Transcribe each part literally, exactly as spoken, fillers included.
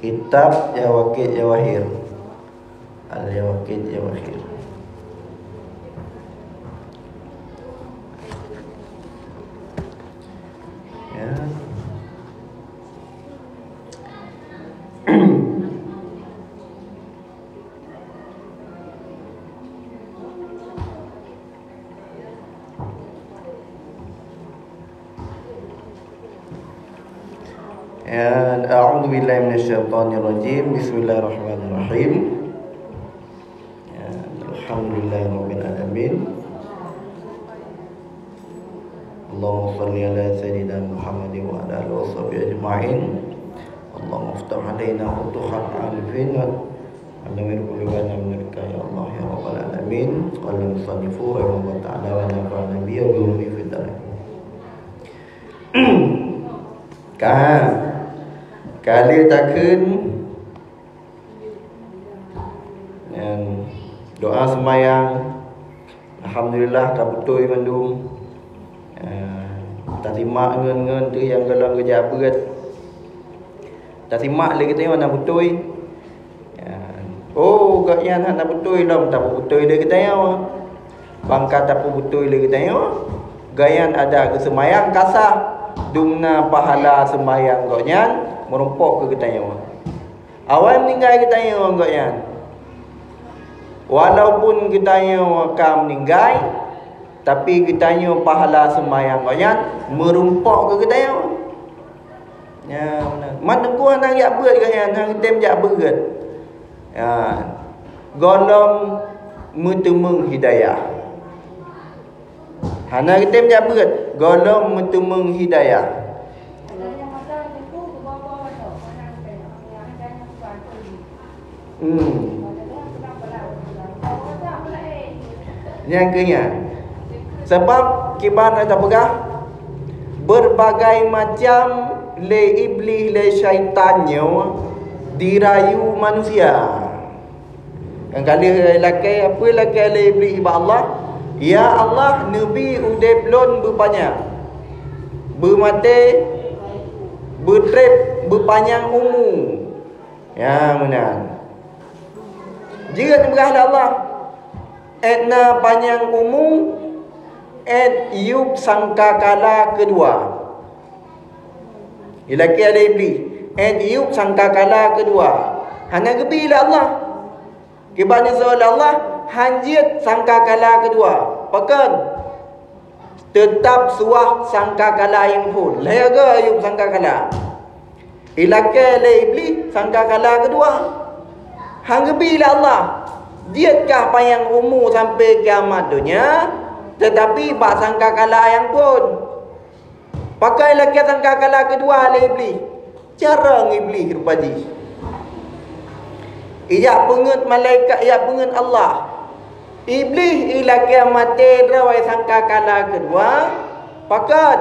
Kitab Yawaqit Jawahir. Al-Yawaqit Jawahir. Ya. Ya, a'udzu billahi minasyaitonir rajim. Bismillahirrahmanirrahim. Ya, alhamdulillahirabbil alamin. Allahumma shalli ala sayyidina Muhammadin wa ala alihi wa sahbihi ajma'in. Allahumma iftah alaina futuhal arifin. Anwir qulubana min nurika ya Allah ya rabbal alamin. Qala musannifu rahimahullah ta'ala wa nafa'ana bihi wa bi ulumihi fid darain. Ka, ka lheueh takheun nyan doa seumayang. Alhamdulillah, ka beutôi mandum. Eh, tasimak ngon-ngon tu nyang gohlom geujak beuet. Tasimak lé geutanyoe na beutôi. Ya. Oh, gobnyan hana beutôi lom, tapeubeutôi lé geutanyoe. Ban ka tapeubeutôi lé geutanyoe, gobnyan adak geuseumayang ka sah, dumna pahala seumayang gobnyan meurumpok keu geutanyoe. Awai meuninggai geutanyoe gobnyan. Walaupun geutanyoe ka meuninggai, tapi geutanyoe pahala seumayang gobnyan meurumpok keu geutanyoe. Ya, meunan. Man teungku hana jak beuet gobnyan, hana geutem jak beuet. Ya. Gohlom meuteumeung hidayah. Hana geutem jak beuet, gohlom meuteumeung hidayah. Hmm. Nyang keu nyan. Sabab kiban na tapeugah, berbagai macam lé Iblih, lé syaitan nyoe dirayu manusia. Nyang ka lheueh lakée, peue lakée lé Iblih bak Allah? "Ya Allah, neubi udeb lôn beupanyang, beumaté, beutreb, beupanyang umu." Ya, meunan. Jeuet neupeugah lé Allah, "Ét na panyang umu, ét yub sangkakala keudua." Ilakée lé Iblih, "Ét yub sangkakala keudua." Hana geubi lé Allah. Kiban neusoe lé Allah, "Han jeuet sangkakala keudua." Pakon? Teutab suah sangkakala nyang phon. Lhée goe yub sangkakala. Ilakée lé Iblih sangkakala keudua. Han geubi lé Allah. Jeuet kah panyang umu sampoe kiamat donya, teutapi bak sangkakala nyang phon. Pakon ilakée sangkakala keudua lé Iblih? Carông Iblih rupa jih. Ijak peungeut malaikat, ijak peungeut Allah. Iblih ilakée maté droe sangkakala keudua, pakon?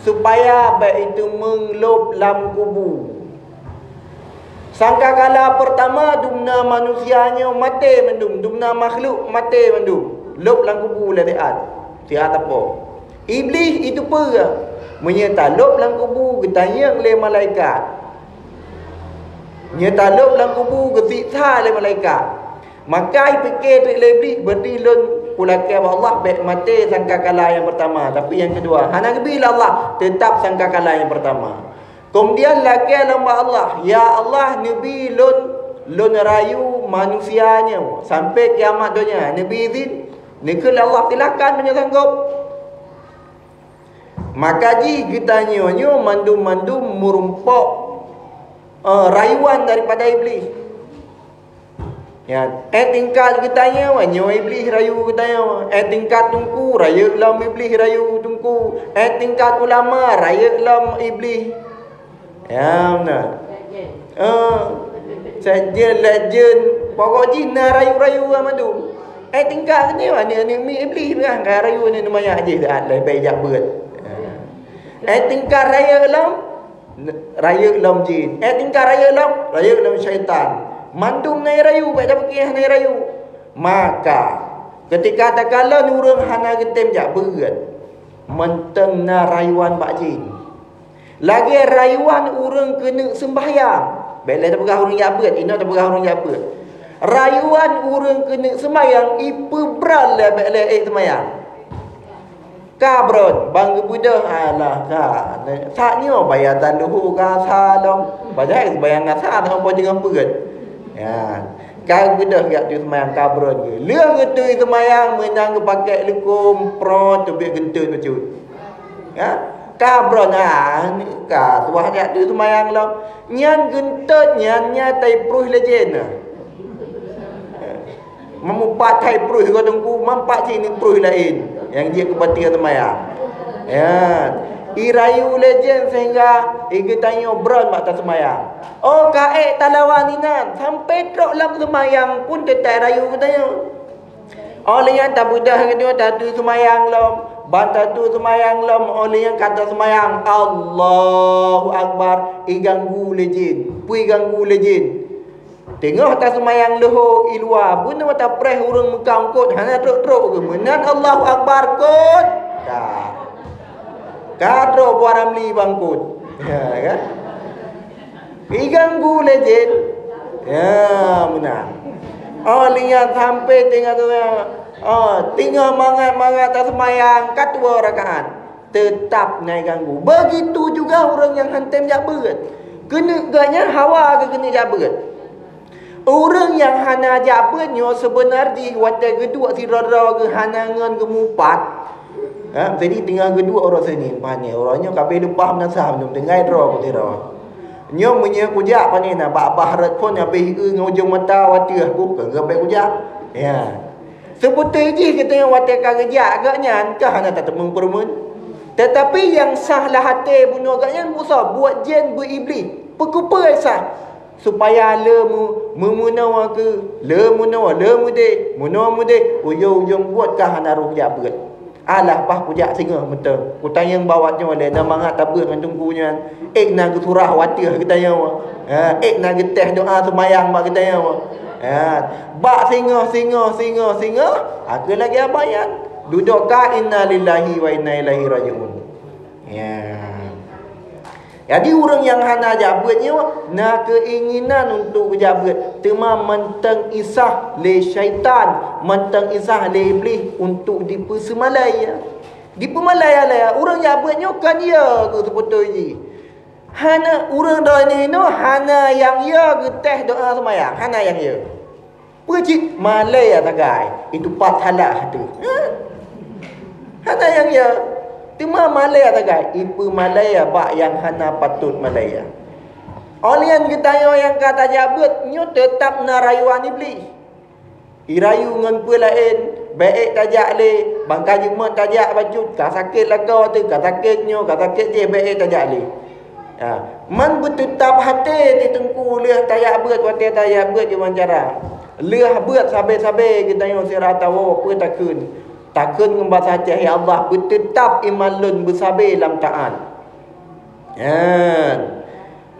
Supaya bék iteumeung lôb lam kubu. Sangkakala peurtama dumna manusia nyoe maté mandum, dumna makhluk maté mandum, lôb lam kubu lé siat, siat apo. Iblih iteupeue, meunyoe talôb lam kubu geutanyong lé malaikat. Meunyoe talôb lam kubu geusiksa lé malaikat. Maka ipike teuk lé Iblih, "Berarti lôn kulakée bak Allah bék maté sangkakala nyang peurtama, tapi nyang keudua." Hana geubi lé Allah, teutab sangkakala nyang peurtama. Keumudian lakée lom bak Allah, "Ya Allah, neubi lôn, lôn rayu manusia nyoe sampoe kiamat donya, neubi idhin?" Neukheun lé Allah, "Silakan meunyoe sanggob." Maka jih geutanyoe nyoe mandum-mandum meurumpok, eh, rayuan daripada Iblih. Ya, eh, tingkat geutanyoe, nyoe Iblih rayu geutanyoe. Eh, tingkat teungku, rayeuk lom Iblih rayu teungku. Eh, tingkat ulama, rayeuk lom Iblih. Ya, meunan. Eh, sekjen, letjen, pokok jih na rayu-rayu mandum. Eh, tingkat nyoe, aneuk-aneuk miet Iblih kan, ka rayu aneuk manyak jih, ah, leubeh jak beuet. Eh, tingkat rayeuk lom, rayeuk lom jin. Eh, tingkat rayeuk lom, rayeuk lom syaitan. Mandum na rayu, bék tapiké hana rayu. Maka, keutika takalon ureuëng hana geutem jak beuet, mantong na rayuan bak jin. Lagée rayuan ureuëng keuneuk seumbahyang, Bék lé tapeugah ureuëng jak beuet, inoe tapeugah ureuëng jak beuet. Rayuan ureuëng keuneuk seumayang ipeubran lé bék lé ék seumayang. Ka brôn, ban geubeudôh, alah ka. Saát nyoe bayar tan luho ka sa lom. Padahai seumayang asa na po teungoh peuet. Ya. Ka geubeudôh jak teuseumayang ka brôn geuh. Lheueh geutui seumayang meunan geupakèk leukom, prot teubiet geunteut bacut. Ya. Ka brôn ah, ka tuwah jak teuseumayang lom. Nyan geunteut nyan nyang tai pruih lé jén. Meumpat hai pruih ka teungku, meumpat cit ni pruih laén nyang jeuet keu batin seumayang. Ya, irayu lé jén sehingga igeutanyoe brôn bak taseumayang. Oh, ka ék talawan inan, sampai trok lam seumayang pun teutai rayu geutanyoe. Oh lheueh nyan tabeudôh geutanyoe tatu seumayang lom, ban tatu seumayang lom, oh lheueh nyan ka taseumayang, Allahu Akbar, iganggu lé jén, peue iganggu lé jén. Teungoh taseumayang leuho i luwa, bunoe tapreh ureuëng meuka eungkot hana trok-trok geuh. Meunan Allahu Akbar kot. Ka. Ka trok buah ramli bangkot. Ya kan? Iganggu lé jén. Ya, meunan. Oh, lheueh nyan sampai teungoh, oh, teungoh mangat-mangat taseumayang ka tuwoe rakaat. Teutap na ganggu. Begitu juga ureuëng nyang hana tem jak beuet. Keuneuk geuh nyan hawa geuh keuneuk jak beuet. Ureuëng nyang hana jak beuet nyoe seubeuna jih watée geuduek sidroe-droe geuh hana ngon geumupat. Ha, jadi teungoh geuduek uroe Senin, pane uroe nyoe ka abéh leupah meunasah, meunyoe tinggai droe sidroe. Nyoe meunyoe kujak pane na bak bah rot phon abéh eu ngon ujong mata watée ku keu geuh abéh kujak. Ya. Seubeutôi jih geutanyoe watée ka geujak gobnyan ka hana tateumeung peureumeuen. Teutapi nyang sah lam até bunoe gobnyan beusoe buet jén beu Iblih. Peukeupeue sah? Supaya le meu-, meumeunoe keu, le meunoe, le meudeh, meunoe meudeh, ujong-ujong buet ka hana roh jak beuet. Alah bah kujak singoh mantong. Kutanyong bak awak nyoe lé na mangat tabeuet ngon teungku nyan. Ék na geusurah watée geutanyoe. Ha, ék na geuteh doa seumayang bak geutanyoe. Ha, bak singoh, singoh, singoh, singoh, aku lagi abaian. Dudoe ka innalillahi wa inna ilaihi rajiun. Ya. Jadi ureuëng nyang hana jak beuet nyoe na keuinginan untuk jak beuet, teuma mantong isah lé syaitan, mantong isah lé Iblih untuk dipeuseumalaia. Dipeumalai alai ureuëng jak beuet nyoe kan ya keu seubeutôi jih. Hana ureuëng droeneuh inoe hana nyang ya geuteh doa seumayang, hana nyang ya. Peue cit malai ya sagai, itu pat salah tu. Ha? Hana nyang ya. Teuma malai ya sagai, ipeumalai ya bak nyang hana patut malai ya. Oleh nyan geutanyoe nyang ka tajak beuet nyoe teutap na rayuan Iblih. Irayu ngon peue laén, bék ék tajak lé, ban ka jeuet tajak bacut, ka sakét lakoe teuh, ka sakét nyoe, ka sakét jéh, bék ék tajak lé. Ha, man beuteutap até di teungku lheueh tajak beuet watée tajak beuet di wawancara. Lheueh beuet sabe-sabe geutanyoe sira tawoe peue takheun. Takheun ngon basa Aceh, "Ya Allah, beuteutap iman lôn beusabe lam taát." Nyan.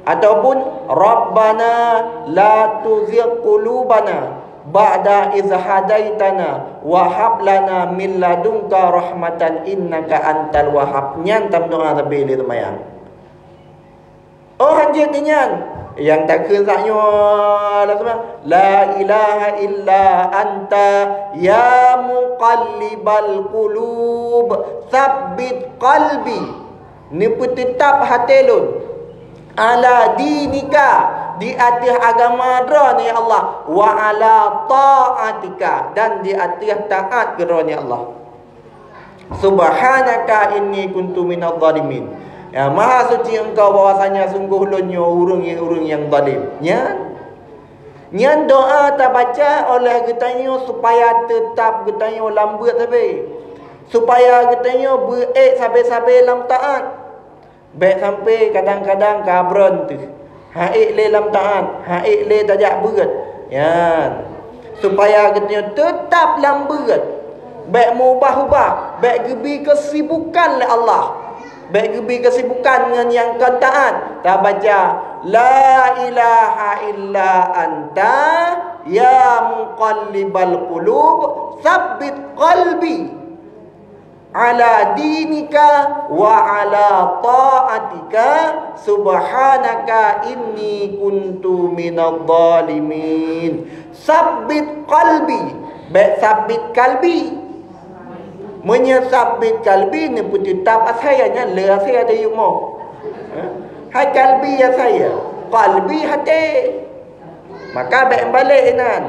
Ataupun, "Rabbana la tuzigh qulubana ba'da idz hadaitana wa hab lana min ladunka rahmatan innaka antal wahhab." Nyan tameudoa sabe lé seumayang. Oh, hanjeuet nyan. Nyang takheun sak nyoe, "La ilaha illa anta ya muqallibal qulub, tsabbit qalbi." Neupeuteutap até lôn, "Ala dinika", di ateueh agama Droeneuh, ya Allah, "wa ala taatika", dan di ateueh taát keu Droeneuh, ya Allah. "Subhanaka inni kuntu minadh dhalimin." Ya, maha suci Engkau bahwasanya sungguh lôn nyoe ureuëng-ureuëng nyang zalim. Nyan. Nyan doa tabaca oleh geutanyoe supaya teutap geutanyoe lam beuet sabe. Supaya geutanyoe beuék sabe-sabe lam taát. Bék sampai kadang-kadang ka brôn teuh. Hana ék lé lam taát, hana ék lé tajak beuet. Nyan. Supaya geutanyoe teutap lam beuet. Bék meubah-ubah, bék geubi keusibukan lé Allah. Bék geubi keusibukan ngon nyang kon taát. Tabaca, "La ilaha illa anta ya muqallibal qulub, tsabbit qalbi." ala dinika wa ala ta'atika, subhanaka inni kuntu minadh dhalimin. Sabbit qalbi, bék sabbit kalbi. Meunyoe sabbit kalbi, neupeuteutab asai, nyan le asai ada yuk mo. Eh? Hai kalbi asai, qalbi até. Maka bék balek inan.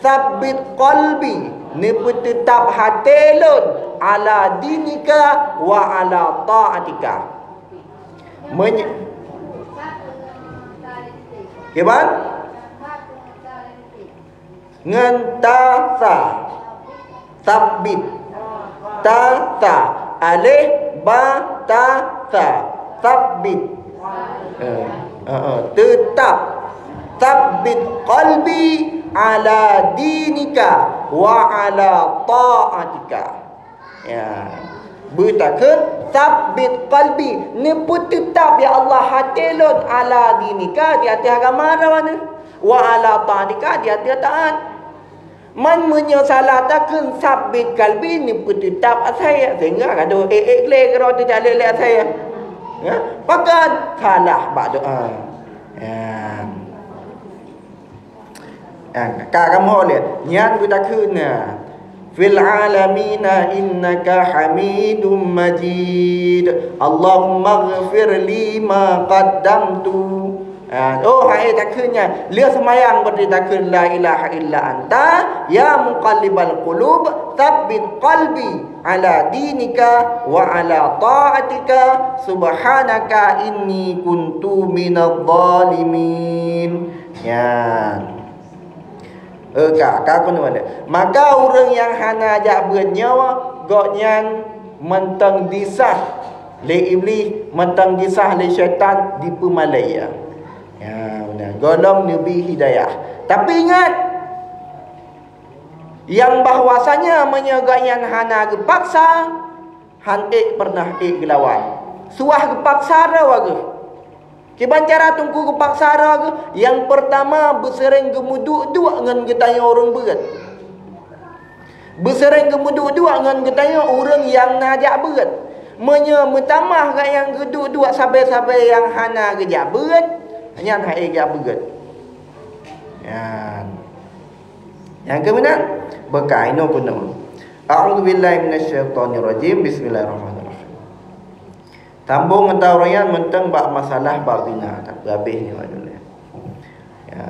Sabbit qalbi, neupeuteutab até lôn, ala dinika wa ala ta'atika. Menye-, kiban? Ngon ta sa. Sabbit. Ta sa. Alif, ba, ta, sa. Sabbit. Eh, eh, eh, teutap. Sabbit qalbi ala dinika wa ala ta'atika. Ya. Beutakheun, sabbit qalbi, neupeuteutab, ya Allah, até lôn, ala dinika, di ateueh agama droeneuh, wa ala ta'atika, di ateueh taat. Man meunyoe salah takheun, sabbit qalbi, neupeuteutab asai, sehingga gadoh ék-ék glé keudroe teujalek lé asai. Ya, pakon salah bak doa. Ya. Ah, ka kamoe lé, nyan beutakheun na. Fil alamina innaka hamidum majid. Allahummaghfir li ma qaddamtu. Ah, oh, hai takheun nyan. Lheueh seumayang berarti takheun la ilaha illa anta, ya muqallibal qulub, tsabbit qalbi ala dinika wa ala ta'atika, subhanaka inni kuntu minadh dhalimin. Nyan. Eh, ka, ka keunoe lé. Maka ureuëng nyang hana jak beuet nyoe, gobnyan mantong disah lé Iblih, mantong disah lé syaitan, dipeumalée. Ya, beuna. Gohlom neubi hidayah. Tapi ingat, nyang bahwasanya meunyoe gobnyan hana geupaksa, han ék peureunah ék geulawan. Suah geupaksa droe geuh. Kiban cara Teungku geupaksa droe geuh? Nyang peurtama, beuseuréng geumeuduek-duek ngon geutanyoe ureuëng beuet. Beuseuréng geumeuduek-duek ngon geutanyoe ureuëng nyang na jak beuet. Meunyoe meutamah gobnyan geuduek-duek sabe-sabe nyang hana geujak beuet, nyan han ék jak beuet. Nyan. Nyang keuminan, beukai inoe keunoe. A'udzubillahi minasyaitonirrajim. Bismillahirrahmanirrahim. Sambông ngon ureuëng nyan mantong bak masalah bab zina, tapi habéh nyoe dulu. Ya.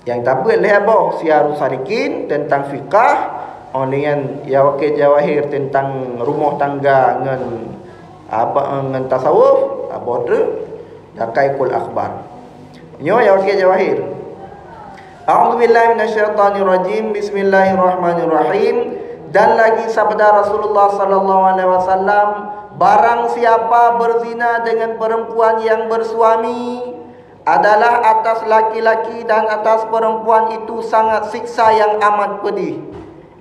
Nyang tabeuet lhée boh Siyarus Salikin teuntang fikah, oh lheueh nyan Yaqut Jawahir teuntang rumoh tangga ngon apa, ngon tasawuf, boh treuk, Daqaiqul Akhbar. Nyoe Yaqut Jawahir. A'udzubillahi minasyaitonirrajim. Bismillahirrahmanirrahim. Dan lagi sabda Rasulullah sallallahu alaihi wasallam, barang siapa berzina dengan perempuan yang bersuami adalah atas laki-laki dan atas perempuan itu sangat siksa yang amat pedih.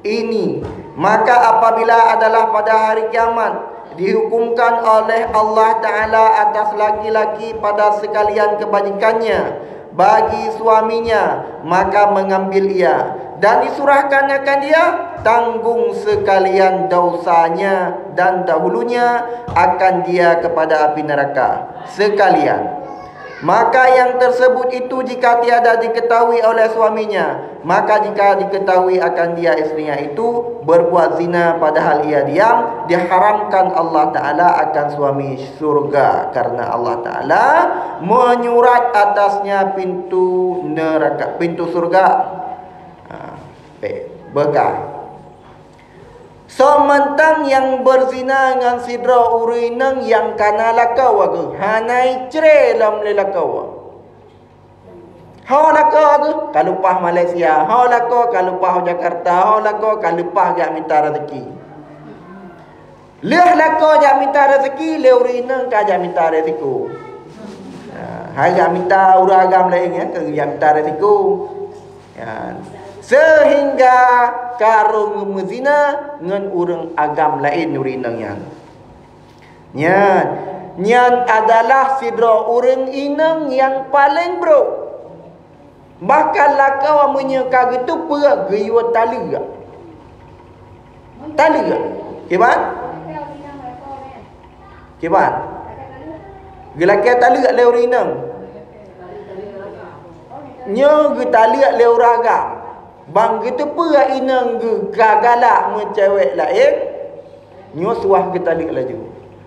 Ini, maka apabila adalah pada hari kiamat dihukumkan oleh Allah Ta'ala atas laki-laki pada sekalian kebajikannya bagi suaminya, maka mengambil ia dan disurahkan akan dia tanggung sekalian dosanya dan dahulunya akan dia kepada api neraka sekalian. Maka yang tersebut itu jika tiada diketahui oleh suaminya, maka jika diketahui akan dia istrinya itu berbuat zina padahal ia diam, diharamkan Allah Ta'ala akan suami surga karena Allah Ta'ala menyurat atasnya pintu neraka, pintu surga. Ha, pe-, beuka. Soe mantong nyang beuzina ngon sidroe ureuëng inong nyang kana lakoe geuh, hana icre lom lé lakoe. Ho lakoe geuh ka leupah Malaysia, ho lakoe ka leupah Jakarta, ho lakoe ka leupah jak mita rezeki. Lheueh lakoe jak mita rezeki, lé ureuëng inong ka jak mita resiko. Ha, hai jak mita ureuëng agam laén, ya, ka jak mita resiko. Ya. Sehingga karong meuzina ngon ureuëng agam laén ureuëng inong nyan. Nyan, nyan adalah sidroe ureuëng inong nyang paleng brok. Bahkan lakoe meunyoe ka geuteupeue geuyue taleuek. Taleuek. Kiban? Kiban? Geulakée taleuek lé ureuëng inong. Nyoe geutaleuek lé ureuëng agam. Ban geuteupeue inong geuh ka galak meucewek laén, nyoe suah geutaleuek laju.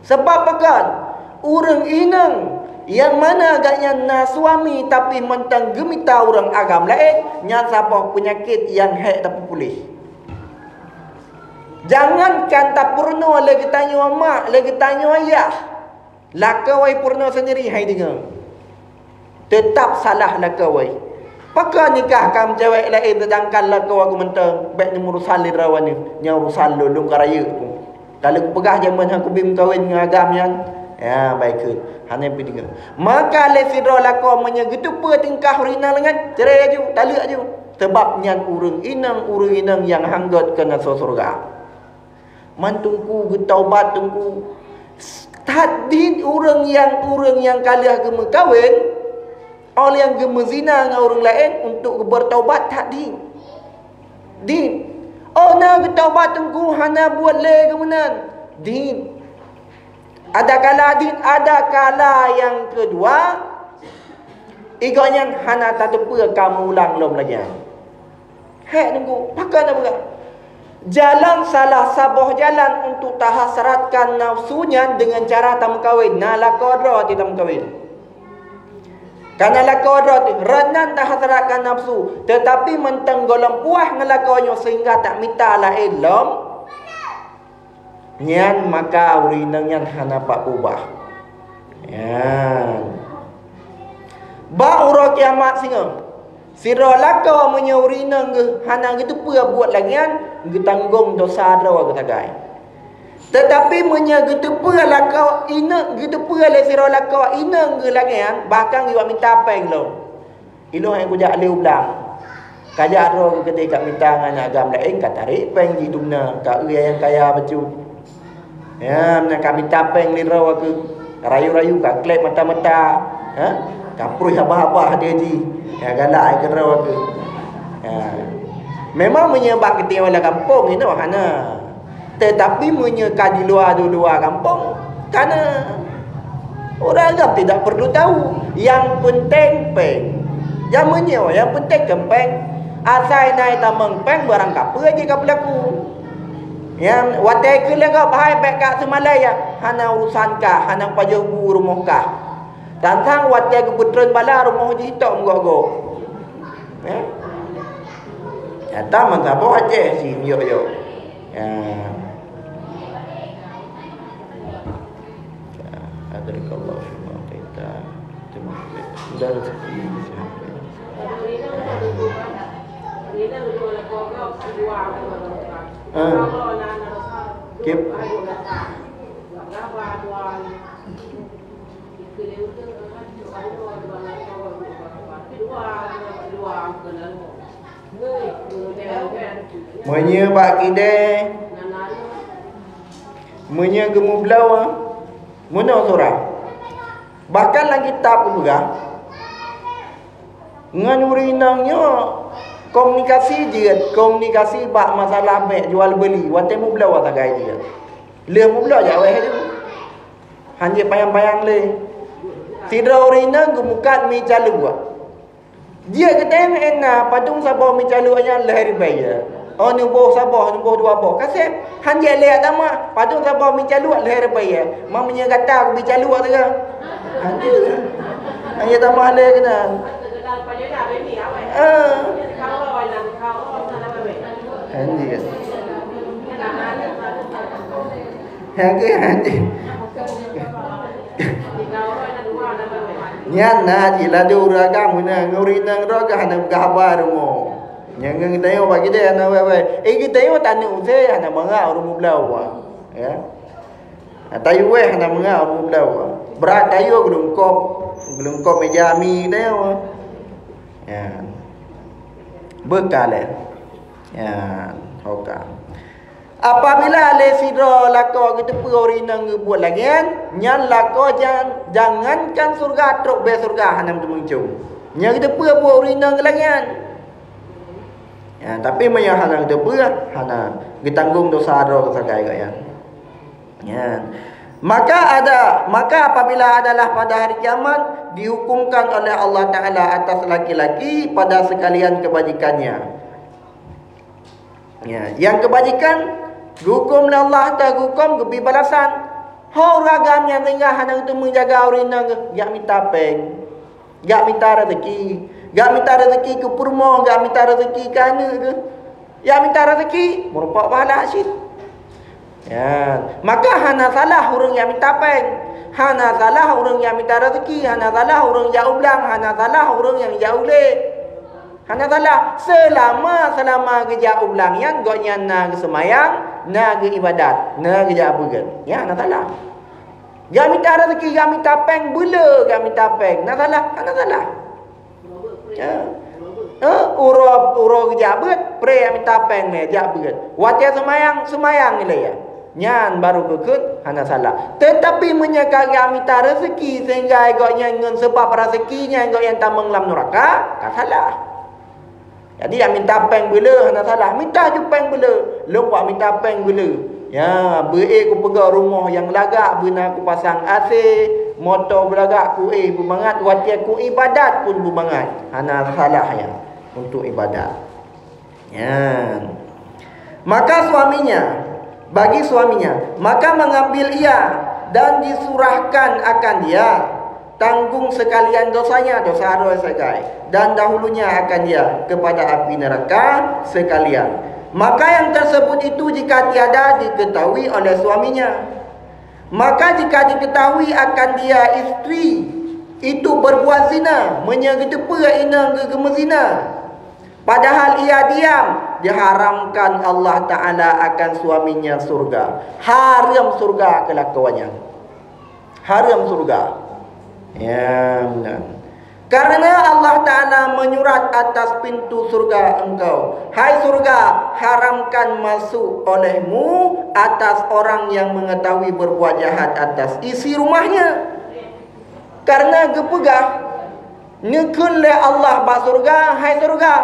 Sabab pakon? Ureuëng inong nyang mana gobnyan na suami tapi mantong geumita ureuëng agam laén, nyan saboh peunyakét nyang hék tapeupuléh. Jangankan tapeurunoe lé geutanyoe mak, lé geutanyoe ayah, lakoe peurunoe seundiri hai deungoe. Teutap salah lakoe. Pakon nikah ka meucewek laén, seudangkan lakoe geuh mantong, bék neumurusan lé droe nyoe. Nyan urusan lôn, lôn ka rayeuk. Ka lheueh kupeugah jameun han kubi meukawen ngon agam nyan, ya, baikheun. Hana peudeungoe. Maka lé sidroe lakoe meunyoe geuteupeue tingkah ureuëng inong lagée nyan, cerai laju, taleuek laju. Sabab nyan ureuëng inong, ureuëng inong nyang han gét keu asoe syeuruga. Man teungku geutaubat teungku. That dit ureuëng nyang, ureuëng nyang ka lheueh geumeukawen, óh lheueh geumeuzina ngon ureuëng laén untuk geubeutaubat that dit. Dit. Óh na geutaubat teungku hana buet lé geuh meunan. Dit. Adakala dit, adakala nyang keudua, igoe nyan hana tateupeue ka meuulang lom lagée nyan. Hék teungku, pakon na peugah? Jalan salah saboh jalan untuk tahasratkan nafsu nyan deungon cara tameukawen, na lakoe droe ti tameukawen. Kana lakoe droe ti, rot nan tahasratkan nafsu, teutapi mantong gohlom puah ngon lakoe nyoe sehingga tak mita laén lom. Nyan maka ureuëng inong nyan hana pat ubah. Nyan. Bak uroe kiamat singoh, sidroe lakoe meunyoe ureuëng inong geuh hana geuteupeue buet lagée nyan, geutanggong dosa droe geuh sagai. Teutapi meunyoe geuteupeue lakoe inong, geuteupeue lé sidroe lakoe inong geuh lagée nyan, bahkan geuh mita péng lom. Ilôn hai kujak lé u blang. Kajak droe keudeh ka mita ngon agam laén, ka tarek péng jih dumna, ka eu nyang kaya bacut. Ya, meunan ka mita péng lé droe keuh, rayu-rayu ka kleb mata-mata, ha? Ka pruih haba-haba dia jih. Ya, galak ai keu droe keuh. Ya. Memang meunyoe bak geutanyoe lam gampông inoe hana. Teutapi meunyoe ka di luwa, di luwa gampông, kana ureuëng agam tidak perlu tahu. Nyang peunteng péng. Jameun nyoe nyang peunteng kan péng. Asai na itamong péng barang kapeue jih ka peulaku. Nyang watée keu lé gob hai bék ka seumalée ya, hana urusan kah, hana pajoh bu rumoh kah. Tantang watée geupeutreun bala rumoh jih tok meugoe-goe. Ya. Nyata meusaboh Aceh si miyok-yok. Ya. Ya, barakallahu fima a'taita. Terima kasih. Mudah rezeki. Ah. Kip. Meunyoe bak kidée, meunyoe geumeubloe, meunoe surah. Bahkan lam kitab geupeugah, ngon ureuëng inong nyoe komunikasi jeuet, komunikasi bak masalah bék jual beuli, watée meubloe sagai jeuet. Lheueh meubloe jak wéh laju. Hanjeuet payang-payang lé. Sidroe ureuëng inong geumukat mi caluek. Jeuet geutem na padum saboh mi caluek nyan lhée ribée ya. Oh, neuboh saboh, neuboh dua boh. Kaseb, hanjeuet lé tamah, padum saboh mi caluek lhée ribée ya. Ma meunyoe gata mi caluek teuga. Hanjeuet. Hanjeuet tamah lé keunan. Ah. Hanjeuet. Hanjeuet, hanjeuet. Nyan na cit laju ureuëng agam meunan, ngon ureuëng inong droe ka hana peugah haba rumoh. Nyang ngon geutanyoe bak kidée hana wai-wai. Eh, geutanyoe taneuk use hana mangat ureuëng meubloe. Ya. Tayue wéh hana mangat ureuëng meubloe. Brat tayue geulungkop, geulungkop meja mi geutanyoe. Ya. Beukalée. Ya, oka. Apabila lé sidroe lakoe geuteupeue ureuëng inong geubuet lagée nyan, nyan lakoe jan-, jangankan syeuruga, trok bée syeuruga hana meuteumeucue. Nyan geuteupeue buet ureuëng inong lagée nyan. Ya, tapi meunyoe hana geuteupeue, hana geutanggong dosa droe sagai gobnyan. Ya. Maka ada, maka apabila adalah pada hari kiamat, dihukumkan oleh Allah Taala atas laki-laki pada sekalian kebajikannya. Ya, yang kebajikan, geuhukum lé Allah, teuhukum geubri balasan. Ho ureuëng agam nyang tinggai hana geuteumeung jaga ureuëng inong, jak mita péng. Jak mita rezeki. Jak mita rezeki keu peurumoh, jak mita rezeki keu aneuk geuh. Jak mita rezeki, meurumpok pahala cit. Ya, maka hana salah ureuëng jak mita péng. Hana salah ureuëng jak mita rezeki, hana salah ureuëng jak u blang, hana salah ureuëng nyang jak u glé. Hana salah, seulama, seulama geujak u blang nyan, gobnyan na geuseumayang, na geuibadat, na geujak beuet. Nyan hana salah. Gak mita rezeki, gak mita péng, beule gak mita péng. Na salah? Hana salah. Ya. Eh, uroe, uroe geujak beuet, pré gak mita péng lé, jak beuet. Watée seumayang, seumayang ilée ya. Nyan baru geukheun hana salah. Teutapi meunyoe ka gak mita rezeki sehingga gobnyan ngon seubab rezeki nyan gobnyan tamong lam nuraka, ka salah. Jadi, jak mita péng beule hana salah. Mita ju péng beule. Lôn kuat mita péng beule. Ya, beuék kupeugah rumoh nyang lagak beuna kupasang A C, moto beulagak kuéh beumangat, watée kuibadat pun beumangat. Hana salah nyan untuk ibadat. Ya. Maka suaminya, bagi suaminya, maka mengambil ia dan disurahkan akan dia, tanggung sekalian dosanya, dosa-dosa sagai, dan dahulunya akan dia kepada api neraka sekalian. Maka yang tersebut itu jika tiada diketahui oleh suaminya, maka jika diketahui akan dia istri itu berbuat zina, meunyoe geuteupeue inong geuh geumeuzina, padahal ia diam, diharamkan Allah Taala akan suaminya surga. Hareuem surga keu lakoe nyan. Hareuem surga. Ya, meunan. Karena Allah Taala menyurat atas pintu surga engkau, "Hai surga, haramkan masuk olehmu atas orang yang mengetahui berbuat jahat atas isi rumahnya." Karena geupeugah, neukheun lé Allah bak surga, "Hai surga,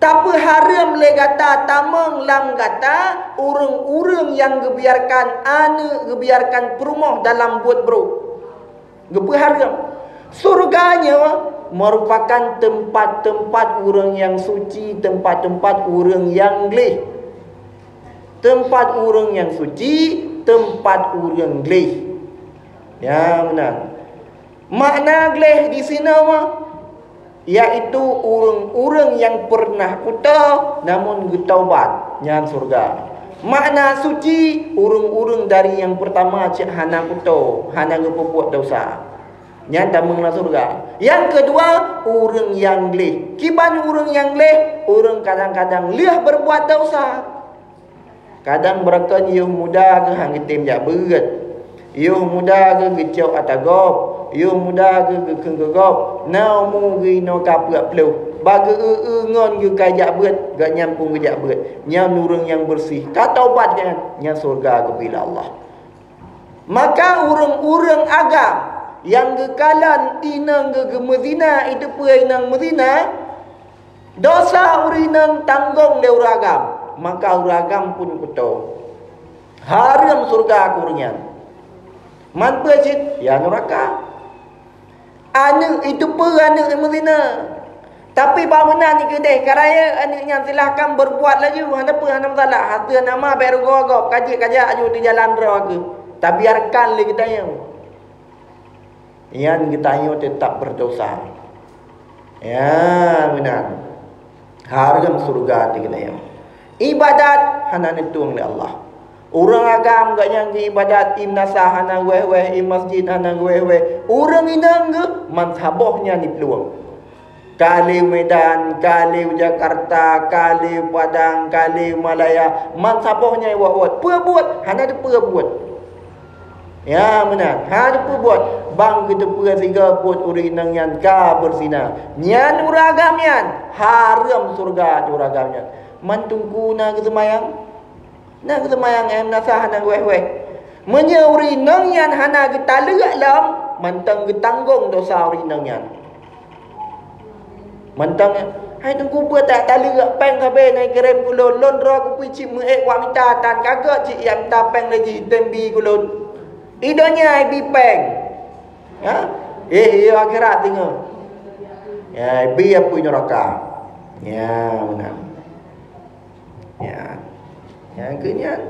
tapeuhareuem lé gata tamong lam gata ureuëng-ureuëng nyang geubiarkan aneuk, geubiarkan peurumoh dalam buet brok." Geupeuhareuem. Surga nyoe merupakan teumpat-teumpat ureuëng nyang suci, teumpat-teumpat ureuëng nyang gleh. Teumpat ureuëng nyang suci, teumpat ureuëng gleh. Ya, meunan. Makna gleh di sinoe mah, yaitu ureuëng-ureuëng nyang peureunah kuto namun geutaubat, nyan surga. Makna suci, ureuëng-ureuëng dari nyang peurtama cit hana kuto, hana geupeubuet desya. Nyan tamong lam surga. Nyang keudua, ureuëng nyang gleh. Kiban ureuëng nyang gleh, ureuëng kadang-kadang lheueh beureubuet desya. Kadang beureukan yoh muda geuh han geutem jak beuet. Yoh muda geuh geucok ata gob. Yoh muda geuh geukheun keu gob. Na umu geuh inoe ka peuet ploh. Bah geu-eu-eu ngon geuh ka jak beuet, gobnyan pun geujak beuet. Nyan ureuëng nyang beureuséh. Ka taubat nyan, nyan syeuruga geubri lé Allah. Maka ureuëng-ureuëng agam nyang geukalon inong geuh geumeuzina, iteupeue inong meuzina, desya ureuëng inong tanggong lé ureuëng agam, maka ureuëng agam pun kuto. Hareuem syeuruga keu ureuëng nyan. Man peue cit? Ya nuraka. Aneuk iteupeue aneuk meuzina. Tapi bak meunan keudeh ka rayeuk aneuk nyan silahkan beureubuet laju, hana peue, hana masalah. Ateueh nama bék rugoe gob, ka jeuet ka jak aju di jalan droe keuh. Tabiarkan lé geutanyoe. Nyan geutanyoe teutap beureudosa. Ya, meunan. Hareuem syeuruga teuh geutanyoe. Ibadat hana neutueng lé Allah. Ureuëng agam gobnyan geuibadat, i meunasah hana wéh-wéh, i masjid hana wéh-wéh. Ureuëng inong geuh man saboh nyan jiplueng. Ka lé Medan, ka lé Jakarta, ka lé Padang, ka lé Malaya, man saboh nyan iwot-wot. Peue buet? Hana teupeue buet. Ya, meunan. Hana teupeue buet. Bang geuteupeue sigoe buet ureuëng inong nyan ka beuzina. Nyan ureuëng agam nyan. Hareuem syeuruga teuh ureuëng agam nyan. Man teungku na geuseumayang? Na geuseumayang, eh, meunasah hana wéh-wéh. Meunyoe ureuëng inong nyan hana geutaleuek lom, mantong geutanggong desya ureuëng inong nyan. Mantong, Hai Teungku, peue tak taleuek péng sabe na kirém keu lôn, lôn droe kupi cit meuék wak mita tan, ka gét cit jak mita péng lé jih tem bi keu lôn. I donya ai bi péng. Ya? Eh, iya akhirat teungoh. Ya, bi apui neraka. Ya, meunan. Ya. Ya, keu nyan.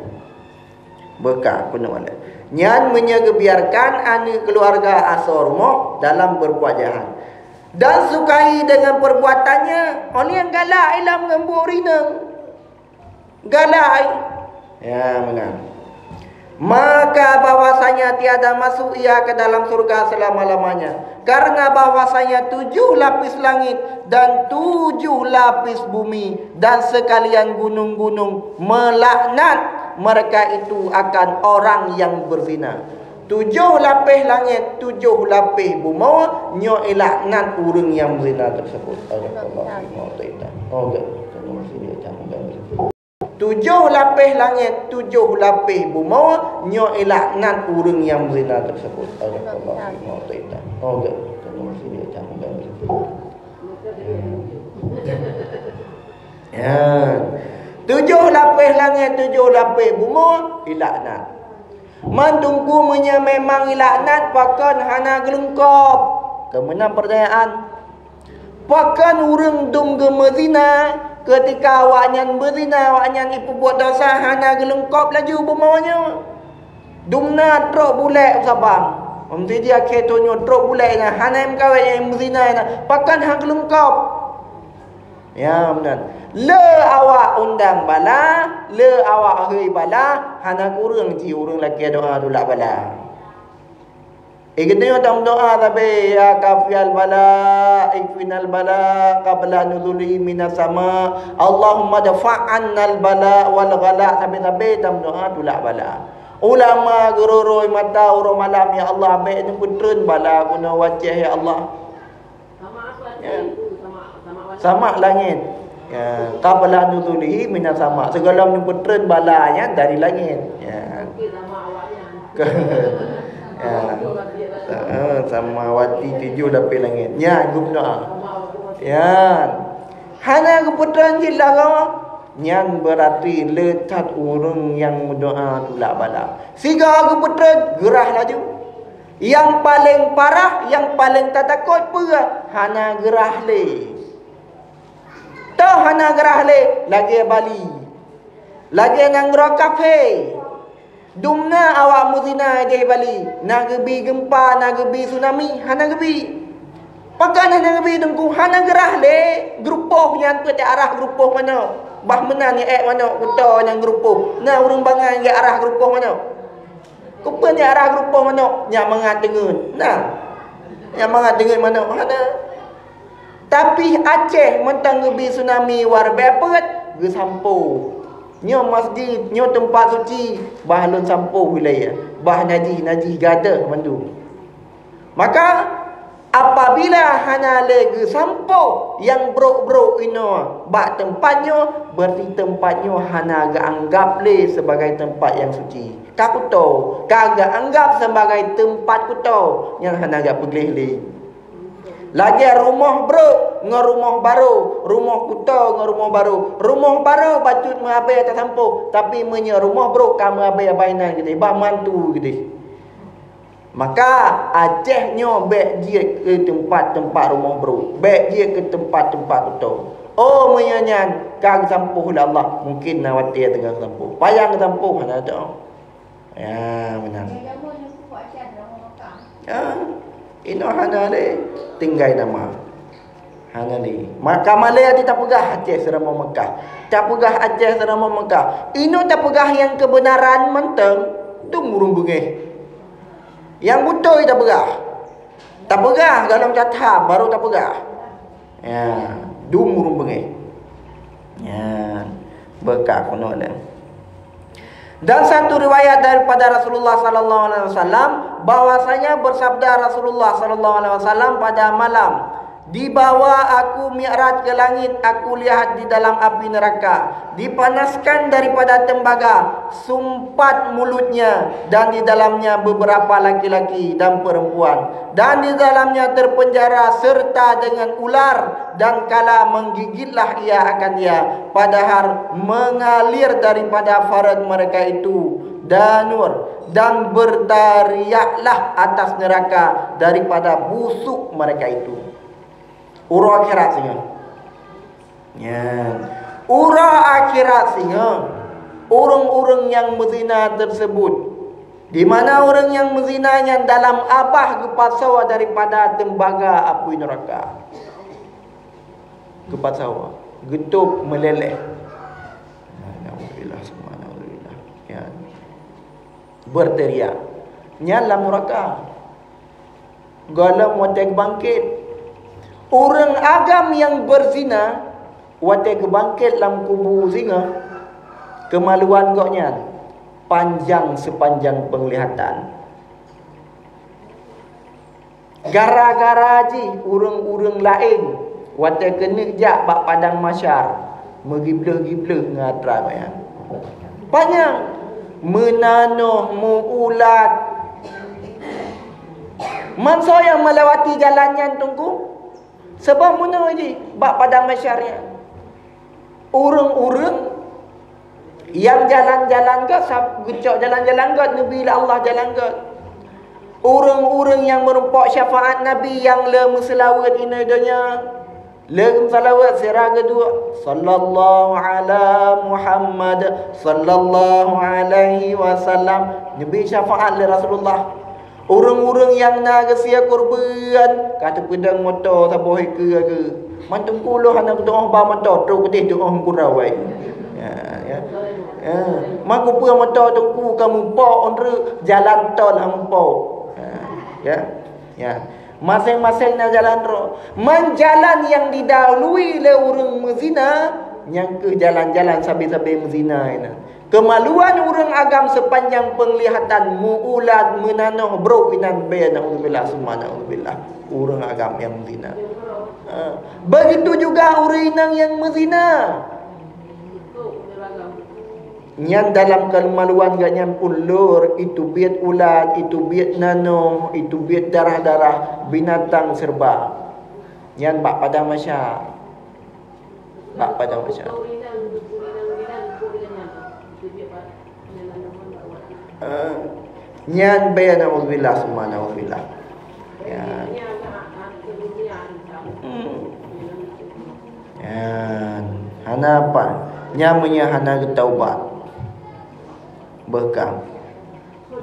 Beuka keunoe lé. Nyan meunyoe geubiarkan aneuk keuluwarga asoe rumoh dalam beurbuat jahat, dan sukai dengan perbuatannya, oh lheueh galak ilom ngon buet rineueng. Galak. Ya, meunan. Maka bahwasanya tiada masuk ia ke dalam surga selama-lamanya. Karena bahwasanya tujuh lapis langit dan tujuh lapis bumi dan sekalian gunung-gunung melaknat mereka itu akan orang yang berzina. Tujoh lapéh langét, tujoh lapéh bumoe nyoe ilaknat ureuëng nyang beuzina teuseubut. Tujoh lapéh langét, tujoh lapéh bumoe nyoe ilaknat ureuëng nyang beuzina teuseubut. Ya. Tujoh lapéh langét, tujoh lapéh bumoe ilaknat. Man Teungku, meunyoe memang ilaknat, pakon hana geuleungkop? Keu meunan peurtanyaan. Pakon ureuëng dum geumeuzina, keutika awaknyan beuzina, awaknyan ipeubuet desya hana geuleungkop laju bumoe nyoe? Dum na trok bulek u Sabang. Meunteuk jih akhé thon nyoe trok bulek na, hana meukawen nyang meuzina na. Pakon hana geuleungkop? Ya, meunan. Le awak undang bala, le awak hôi bala, hana kureueng jih ureuëng lakée doá tulak bala. Eh, geutanyoe tameudoá sabe, "Ya kafial bala, ikfinal bala, qabla nuzuli minas sama, Allahumma dfa' annal bala wal ghala," sabe-sabe tameudoá tulak bala. Ulama geuroi-roi mata uroe malam, "Ya Allah, bék neupeutreun bala keunoe u Aceh, ya Allah." Ya. Samak langét. Ya, qabla nuzulihi minas sama. Sigohlom neupeutreun bala nyan dari langét. Ya. Ya. Eh, samawati tujoh lapéh langét. Ya, geudoá. Ya. Hana geupeutreun jih lagoe. Nyan beurati le that ureuëng nyang meudoá tulak bala. Sigoe geupeutreun, geurah laju. Nyang paleng parah, nyang paleng tatakot peue? Hana geurah lé. Toh hana geurah lé, lagée Bali. Lagée nanggroe kafé. Dum na awak meuzina idéh Bali, na geubi geumpa, na geubi tsunami, hana geubi. Pakon hana geubi Teungku? Hana geurah lé, geurupoh nyan peuet arah geurupoh manok. Bah meunan nyang ék manok kuto nyang geurupoh. Na ureuëng bangai nyang arah geurupoh manok. Keupeue nyang arah geurupoh manok? Nyak mangat teungeut. Na. Nyak mangat teungeut manok. Hana. Tapi Aceh mantong geubi tsunami war bée peuet geusampoe. Nyoe masjid, nyoe teumpat suci, bah lôn sampoe wilayah, bah najih-najih gadôh mandum. Maka apabila hana lé geusampoe nyang brok-brok inoe bak teumpat nyoe, berarti teumpat nyoe hana geuanggab lé sebagai teumpat nyang suci. Ka kuto, ka geuanggab sebagai teumpat kuto nyang hana geupeugléh lé. Lagée rumoh brok ngon rumoh barô, rumoh kuto ngon rumoh barô. Rumoh barô bacut meuabée tasampoe, tapi meunyoe rumoh brok ka meuabée bak inan geude, bak mantu geude. Maka Aceh nyoe bék jeuet keu teumpat-teumpat rumoh brok, bék jeuet keu teumpat-teumpat kuto. Oh, meunyoe nyan ka geusampoe lé Allah, mungken na watée teungoh geusampoe. Payang geusampoe hana teuh. Ya, meunan. Ya, inoe hana lé tinggai nama. Hana lé. Maka malée até tapeugah Aceh seuramoe Mekah. Tapeugah Aceh seuramoe Mekah. Inoe tapeugah nyang keubeunaran mantong, dum ureuëng beungéh. Nyang beutôi tapeugah. Tapeugah golom that-that, barô tapeugah. Ya, dum ureuëng beungéh. Ya, beuka keunoe lé. Dan satu riwayat daripada Rasulullah sallallahu alaihi wasallam, bahwasanya bersabda Rasulullah sallallahu alaihi wasallam pada malam, Dibawa aku mi'raj ke langit, aku lihat di dalam api neraka, dipanaskan daripada tembaga, sumpat mulutnya, dan di dalamnya beberapa laki-laki dan perempuan, dan di dalamnya terpenjara serta dengan ular, dan kala menggigitlah ia akan dia, padahal mengalir daripada faraj mereka itu danur, dan berteriaklah atas neraka daripada busuk mereka itu. Uroe akhirat singoh. Nyan. Uroe akhirat singoh, ureuëng-ureuëng nyang meuzina tersebut, di mana ureuëng nyang meuzina nyan dalam abah geupasoe daripada tembaga apui neraka. Geupasoe, geutôb meuleleh. Naudzubillah, summa naudzubillah. Ya. Berteriak. Nyan lam neraka. Gohlom watée geubangkét. Ureuëng agam nyang beuzina watée geubangkét lam kubu singoh, keumaluan gobnyan panjang seupanjang peunglihatan. Gara-gara jih ureuëng-ureuëng laén watée keuneuk jak bak padang mahsyar, meugibleuh-gibleuh ngon atra gobnyan. Panyang meunanoh, meuulat. Mansoe nyang melewati jalan nyan, Teungku, sabab meunoe jih bak padang mahsyar nyan. Ureuëng-ureuëng nyang jalan-jalan gét, sab-, geucok jalan-jalan gét, neubi lé Allah jalan gét. Ureuëng-ureuëng nyang meurumpok syafaat Nabi nyang le meuseulaweuet inoe donya, le meuseulaweuet sira geuduek, "Sallallahu ala Muhammad, sallallahu alaihi wasallam." Neubi syafaat lé Rasulullah. Ureuëng-ureuëng nyang na geusie keureubeuen, ka teupeudong moto saboh ikeue geuh. Man Teungku lôn hana geutuoh ba moto, trok keudeh tuoh meugurau ai. Ya, ya. Ya. Man kupeue moto Teungku ka mupok ôn reuek jalan tol hana mupok. Ya. Ya. Ya. Maséng-maséng na jalan droe. Man jalan nyang didahului lé ureuëng meuzina, nyang keuh jalan-jalan sabe-sabe meuzina nyan. Keumaluan ureuëng agam seupanjang peunglihatan, meuulat, meunanoh brok inan bée, naudzubillah summa naudzubillah. Ureuëng agam nyang meuzina. Ha. Begitu juga ureuëng inong nyang meuzina. Nyan dalam keumaluan gobnyan pun lor, iteubiet ulat, iteubiet nanoh, iteubiet darah-darah, binatang serba. Nyan bak padang mahsyar. Bak padang mahsyar. Eh, nyan bée naudzubillah summa naudzubillah. Ya. Hmm. Nyan. Hana apa. Nyan meunyo hana geutaubat. Beukam.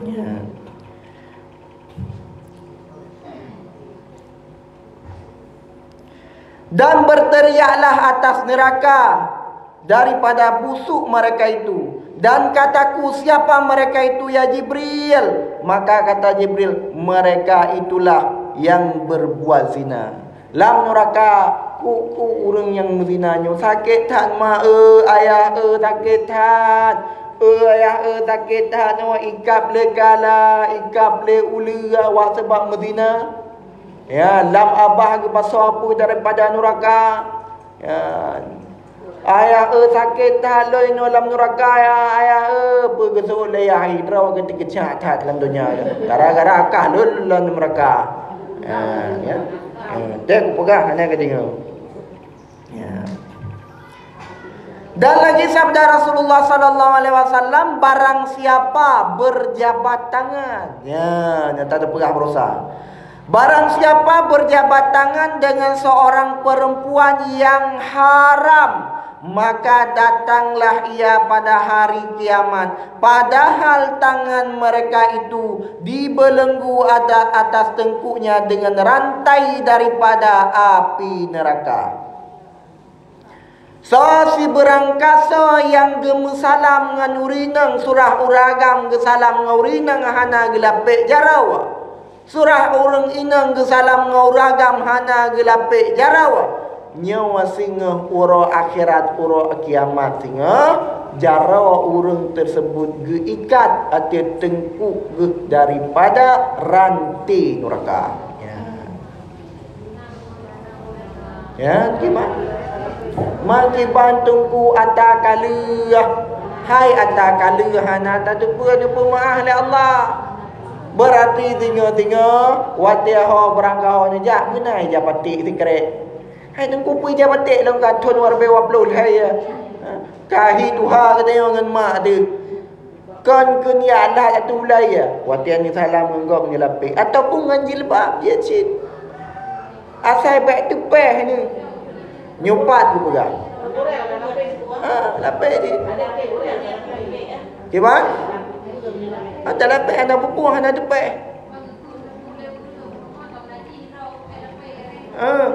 Ya. Dan berteriaklah atas neraka daripada busuk mereka itu. Dan kataku, "Siapa mereka itu, ya Jibril?" Maka kata Jibril, "Mereka itulah yang berbuat zina." Lam nuraka, ku-ku ureuëng nyang meuzina nyoe sakét that, ma, eh, ayah, eh, sakét that. Eh, ayah, eh, sakét that nyoe, ikab lé gala, ikab lé uleue awak sabab meuzina. Ya, lam abah geupasoe apui daripada nuraka. Ya. Ayah, eh, sakét that lôn inoe lam nuraka, ya, ayah, eh, peue geuseuôt lé yah, droe geutikeucak that lam donya. Gara-gara akah lôn lam nuraka. Ya, ya. Eh, teuh kupeugah, hana geudeungoe. Ya. Dan lagi sabda Rasulullah sallallahu alaihi wasallam, "Barang siapa berjabat tangan." Ya, nyata teupeugah berusaha. "Barang siapa berjabat tangan dengan seorang perempuan yang haram, maka datanglah ia pada hari kiamat, padahal tangan mereka itu dibelenggu ada-, atas tengkuknya dengan rantai daripada api neraka." Soe sibeurangkasoe nyang geumeusalam ngon ureuëng inong, surah ureuëng agam geusalam ngon ureuëng inong hana geulapek jaroe. Surah ureuëng inong geusalam ngon ureuëng agam hana geulapek jaroe. Nyoe singoh uroe akhirat, uroe kiamat singoh, jaroe ureuëng tersebut geuikat ateueh teungku geuh daripada ranté nuraka. Ya. Ya, kiban. Meukiban teungku ata ka lheueh. Hai ata ka lheueh hana tateupeue neupeumeu'ah lé Allah. Beurati singoh-singoh watée ho beurangkaho neujak meunan ija paték sikrek. Hai teungku peue ija paték lom ka thon dua ribu dua puluh hai ya. Ka hi tuha geutanyoe ngon mak teuh. Kon keu nyan lah atu ulai ya. Watée neusalam ngon gob neulapéh ataupun ngon jilbab jih cit. Asai bèk teupéh ni. Nyoe pat geupeugah. Ha, lapéh jih. Kiban? Ata lapéh hana bubuih hana teupéh. Ah.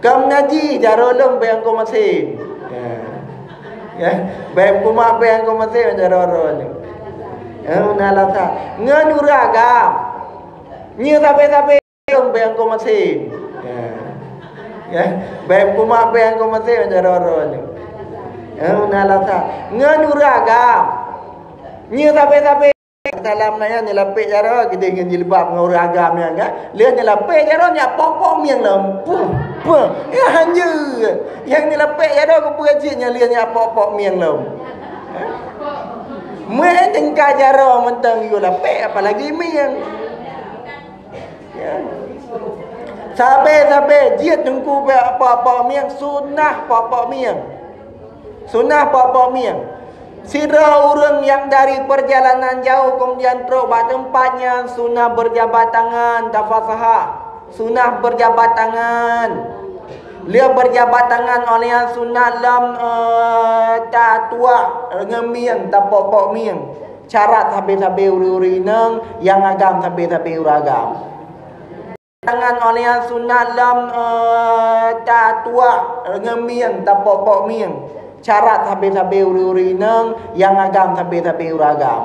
Ka mengaji jaroe lom bèk angko masin. Ya. Ya. Bèk kumat bèk angko masin jaroe-roe nyoe. Ya, na alasan. Ngon ureueng agam. Nyoe sabe-sabe lom bèk angko masin. Ya. Ya. Bèk kumat bèk angko masin jaroe-roe nyoe. Ya, na alasan. Ngon ureueng agam. Nyoe sabe-sabe Salam na nyan neulapéh jaroe keudeh ngon jilbab ngon ureueng agam nyan kan. Lheueh neulapéh jaroe nyak pok-pok mieng lom. Puh, puh. Ya hanjeuet. Nyang neulapéh jaroe keupeue cit nyan lheueh nyak pok-pok mieng lom. Meu'en teungka jaroe mantong yue lapéh apalagi mieng. Ya. Sabe-sabe jeuet teungku bak pok-pok mieng sunah pok-pok mieng. Sunah pok-pok mieng. Sidroe ureueng nyang dari peurjalanan jauh keumudian trok bak teumpat nyan sunah beurjabat tangan, tafasahah. Sunah beurjabat tangan. Lheueh beurjabat tangan óh lheueh nyan sunah lom, eh, tatuah ngon mieng, tapok-pok mieng. Syarat sabe-sabe ureueng-ureueng inong, nyang agam sabe-sabe ureueng agam. Tangan óh lheueh nyan sunat lom, eh, tatuah ngon mieng, tapok-pok mieng. Syarat sabe-sabe ureueng-ureueng inong, nyang agam sabe-sabe ureueng agam.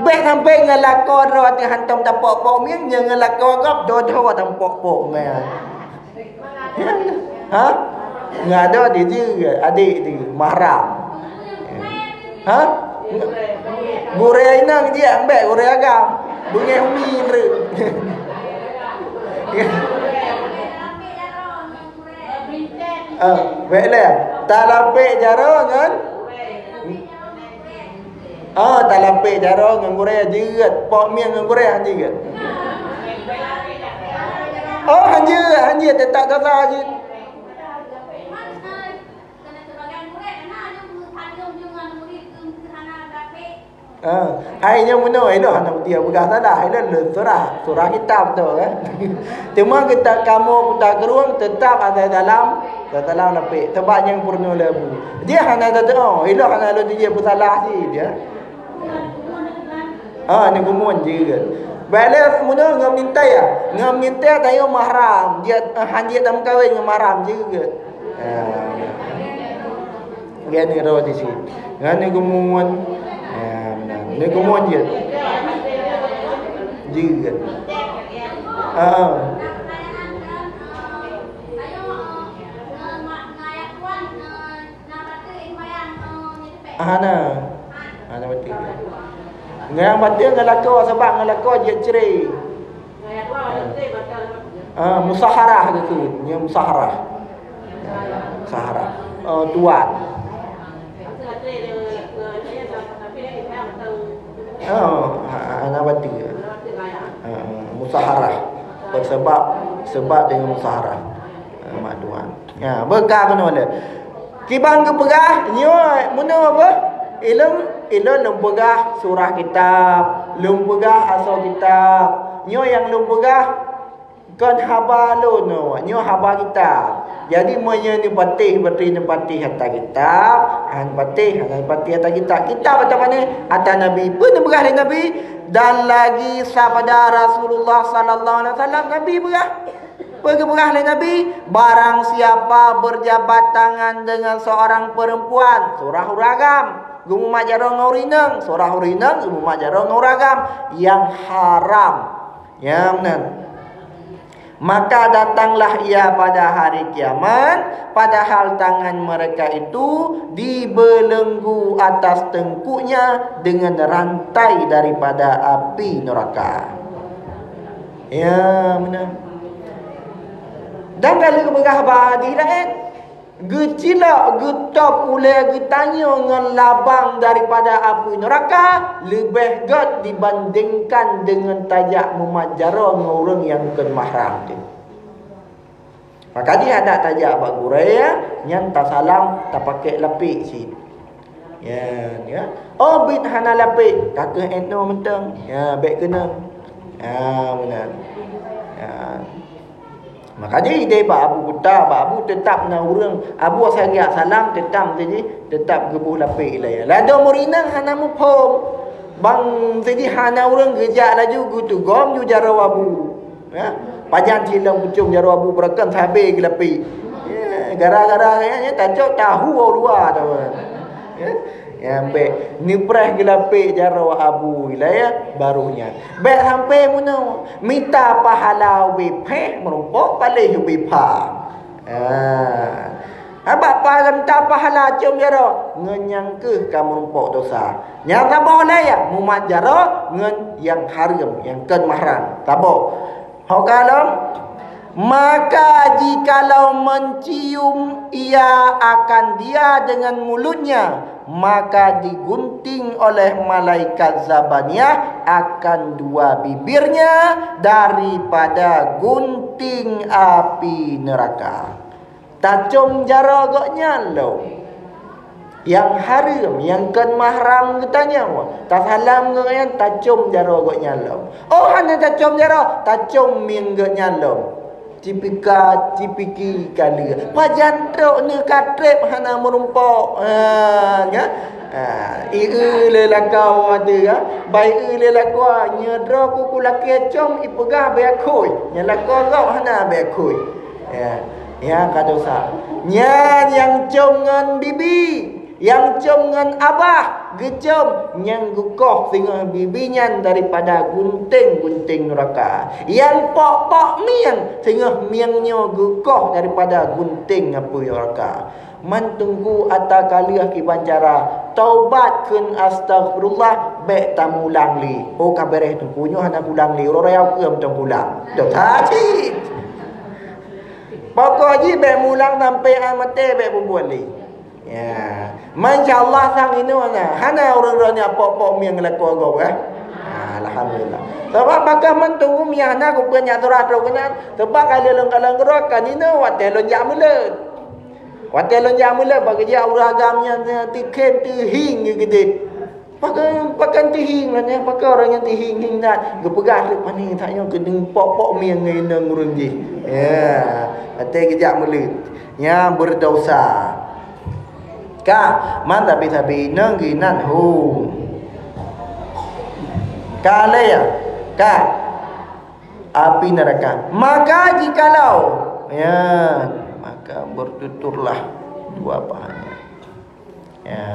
Bèk sampoe ngon lakoe droe teuh hantom tapok-pok mieng, nyoe ngon lakoe gob dua-dua tapok-pok mieng. Ha? Ngon adoe di jeuet, adék di mahram. Ha? Gurèe inong jih ambek gurèe agam. Beungèh umi nreuk. Ah, bèk lé. Talapek jaroe ngon Ah, talapek jaroe ngon gurèe jeuet, pok mieng ngon gurèe han jeuet. Oh, han jeuet, han jeuet, teutap sasa jih. Ah, hai nyoe meunoe, ilôn hana kutia peugah salah, ilôn lôn surah, surah kitab tu kan. Teuma kita kamoe kuta keurueng teutap asai salam, asai salam lapek. Teuma nyang peurunoe lé bu. Dia hana teutu'oh, ilôn hana lôn tijih peusalah cit dia. Ha, ni gumun jeuet. Bèk lé meunoe ngon mintai ya. Ngon mintai tanyoe mahram. Dia, eh, han jeuet lam kawin ngon mahram jeuet. Ha. Dia ni roh di sini. Ngon ni gumun. Ha, benar. Ni gumun jeuet. Jeuet. Ha. Hana. Hana batin. Ngon batin ngon lakoe, sabab ngon lakoe jeuet cre. Ah, musaharah gitu. Nyan musaharah. Musaharah. Oh, tuan. Oh, ha-, hana batin. Ah, musaharah. Bersebab, sebab dengan musaharah. Ah, mak tuan. Ya, beuka keunoe lé. Kiban geupeugah, nyoe meunoe apa? Ilôn, ilôn lôn peugah surah kitab, lôn peugah asoe kitab. Nyoe nyang lôn peugah kon haba lôn, nyoe haba kitab. Jadi, meunyoe neupatéh, berarti neupatéh ata kitab, han patéh, han patéh ata kitab. Kitab ata pané? Ata Nabi. Peue neupeugah lé Nabi? Dan lagi sabda Rasulullah sallallahu alaihi wasallam, Nabi peugah. Peue geupeugah lé Nabi, "Barang siapa berjabat tangan dengan seorang perempuan, surah ureueng agam, geumumat jaroe ngon ureueng inong, surah ureueng inong, geumumat jaroe ngon ureueng agam, nyang haram." Ya, meunan. "Maka datanglah ia pada hari kiamat, padahal tangan mereka itu dibelenggu atas tengkuknya dengan rantai daripada api neraka." Ya, meunan. Dan ka lheueh peugah bak hadis laén, geucilok, geutôb ulée geutanyoe ngon labang daripada apui neuraka leubeh gét dibandingkan deungon tajak mumat jaroe ngon ureuëng nyang kon mahram teuh. Maka jih adak tajak bak gurée, nyan tasalam, tapakék lapék cit. Ya, ya. Oh, bit hana lapék, ka keuh inoe mantong. Ya, bék keunong. Ya, meunan. Ya. Maka jih ideh bak Abu Kuta, bak Abu teutap na ureuëng. Abu asai geujak salam, teutap teuh jih, teutap geuboh lapék ilée. Ladôm ureuëng inong hana muphom. Bang teuh jih hana ureuëng geujak laju geutugom ju jaroe Abu. Ya, pajan cit lom kucong jaroe Abu beurakan sabe geulapi. Ya, gara-gara nyan tacok tahu luwa tu. Ya, ya, bék neupreh geulapi jaroe Abu ilée, ya, baru nyan. Bék sampai meunoe, mita pahala ubé pheh, meurumpok paléh ubé pha. Ah. Haba pa-, mita pahala com jaroe, ngon nyang keuh ka meurumpok dosa. Nyang saboh lé ya, mumat jaroe ngon nyang hareuem, nyang kon mahram. Saboh. Ho ka lom, maka jikalau mencium ia akan dia dengan mulutnya, maka digunting oleh malaikat Zabaniah akan dua bibirnya daripada gunting api neraka. Tacom jaroe gobnyan lom. Nyang hareuem, nyang kon mahram geutanyoe, tasalam gobnyan, tacom jaroe gobnyan lom. Oh, hana tacom jaroe, tacom mieng gobnyan lom. Cipika, cipiki ka lheueh. Pajan trok neuh ka treb hana meurumpok. Ha, nya. Ha, i eu lé lakoe watée, ha. Bai eu lé lakoe, nyoe droe ku kulakée com ipeugah beu akui. Nyang lakoe gob hana beu akui. Ya, ya ka dosa. Nyan nyang com ngon bibi, nyang com ngon abah, geucom nyang geukoh singoh bibi nyan daripada gunting-gunting nuraka. Nyang pok-pok mieng, singoh mieng nyoe geukoh daripada gunting apui nuraka. Man teungku ata ka lheueh kiban cara, taubat kheun astaghfirullah, bék tamulang lé. Oh, ka beureh teungku, nyoe hana kulang lé, uroe raya ukeue mantong kulang. Dosa cit. Pokok jih bék mulang sampai ai maté bék peubuet lé. Ya. Masya Allah sang inoe na. Hana ureuëng-ureuëng nyang pok-pok mieng lakoe gob, eh. Ha, alhamdulillah. Sabab baka mantong miah na kupeue nyak surah trok keunan. Sebab ka lôn kalon keudroe kan inoe watée lôn jak meuleut. Watée lôn jak meuleut bak geujak ureuëng agam nyan tikhem teuhieng geudeh. Pakon, pakon tihing lah nyan, pakon ureuëng nyang tihing-hing that. Geupeugah lé pané that nyoe keuneuk pok-pok mieng ngon inong ureuëng jih. Ya, até geujak meuleut. Nyang beurdosa. Ka, man sabe-sabe inong geuh inan hom. Ka lé ya? Ka. Api neraka. Maka jikalau, ya, maka bertuturlah dua pahanya. Ya.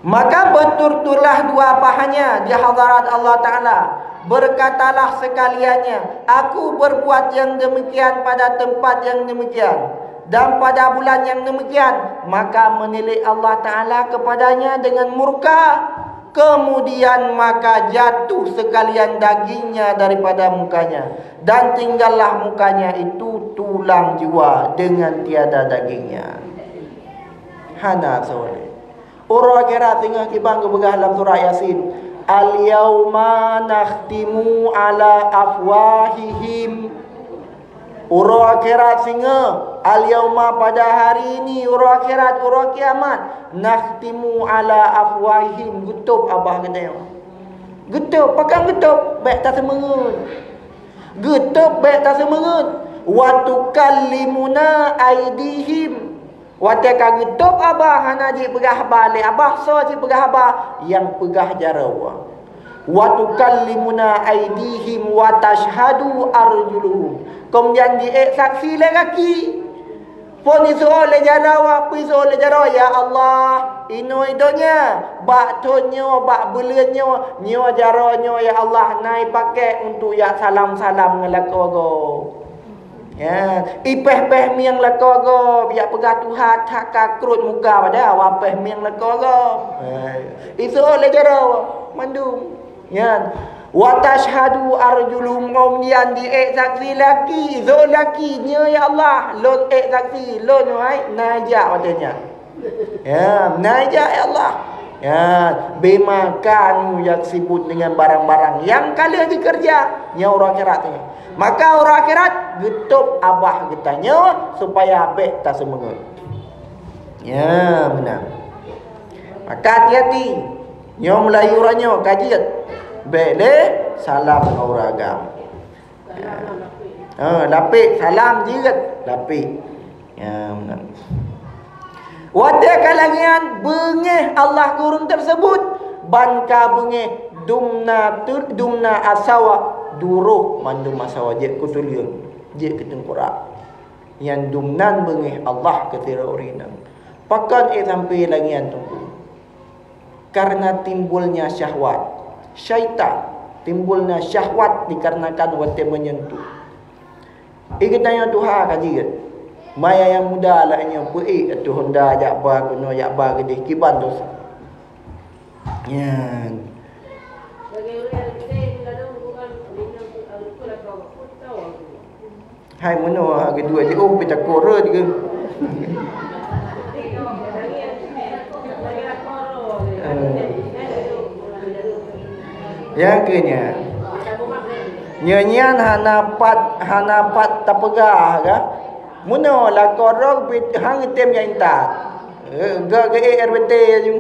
Maka bertuturlah dua pahanya di hadarat Allah Ta'ala. Berkatalah sekaliannya, "Aku berbuat yang demikian pada tempat yang demikian dan pada bulan yang demikian." Maka menilik Allah Ta'ala kepadanya dengan murka. Kemudian maka jatuh sekalian dagingnya daripada mukanya, dan tinggallah mukanya itu tulang jua dengan tiada dagingnya. Hana soe lé. Uroe akhirat singoh kiban geupeugah lam surat Yasin, "Al-yauma nakhtimu ala afwahihim." Uroe akhirat singoh, al-yauma, pada hari ini, uroe akhirat, uroe kiamat, nakhtimu ala afwahihim, geutôb abah geutanyoe. Geutôb, pakon geutôb? Bék taseumeungeut. Geutôb bék taseumeungeut. Wa tukallimuna aidihim. Watée ka geutôb abah hana jipeugah haba lé abah, soe jipeugah haba? Nyang peugah jaroe. "Wa tukallimuna aidihim wa tasyhadu arjuluhum." Keumudian jiék saksi lé gaki. Phon jiseuôt lé jaroe, peue jiseuôt lé jaroe, "Ya Allah, inoe donya, bak thon nyoe, bak buleuen nyoe, nyoe jaroe nyoe, ya Allah, na ipakék untuk jak salam-salam ngon lakoe gob." Ya, ipéh-péh mieng lakoe gob, jak peugah tuha that ka krot muka padahai awak péh mieng lakoe gob. Ya, iseuôt lé jaroe mandum. Ya. Wa tashhadu arjuluhum, kemudian di ék saksi laki, zoe laki, nyoe ya Allah, lôn ék saksi, lôn hai na jak watée nyan. Ya, na jak ya Allah. Ya, bima kanu yaksibun, dengan barang-barang nyang ka lheueh jikeureuja, nyoe uroe akhirat nyoe. Maka uroe akhirat geutôb babah geutanyoe supaya bék taseumeungeut. Ya, meunan. Maka hati-hati. Nyoe meulayeue uroe nyoe ka jeuet. Bék lé salam ngon ureueng agam. Ha, lapék salam jeuet, lapék. Ya, meunan. Watée ka lagée nyan beungéh Allah keu ureueng teuseubut, ban ka beungéh dumna tu-, dumna asawa, duroh mandum asawa jeuet keu tuleueng, jeuet keu teungkurak. Nyan dumnan beungéh Allah keu sidroe ureueng inong. Pakon ék sampoe lagée nyan teungku? Karena timbulnya syahwat. Syaitan, timbulnya syahwat dikarenakan watée menyentuh. Ié geutanyoe tuha ka jeuet. Maya nyang muda lagée nyoe peuék ateueh honda jak ba keunoe jak ba keudeh kiban dosa. Nyan. Hai meunoe ha geudua jiôh pih takot rot ke. Eh. Nyang keu nyan. Nyoe nyan hana pat, hana pat tapeugah ka. Meunoe lakoe droe pih hang item nyang intat. Eh, geu-, geu-, R B T aju.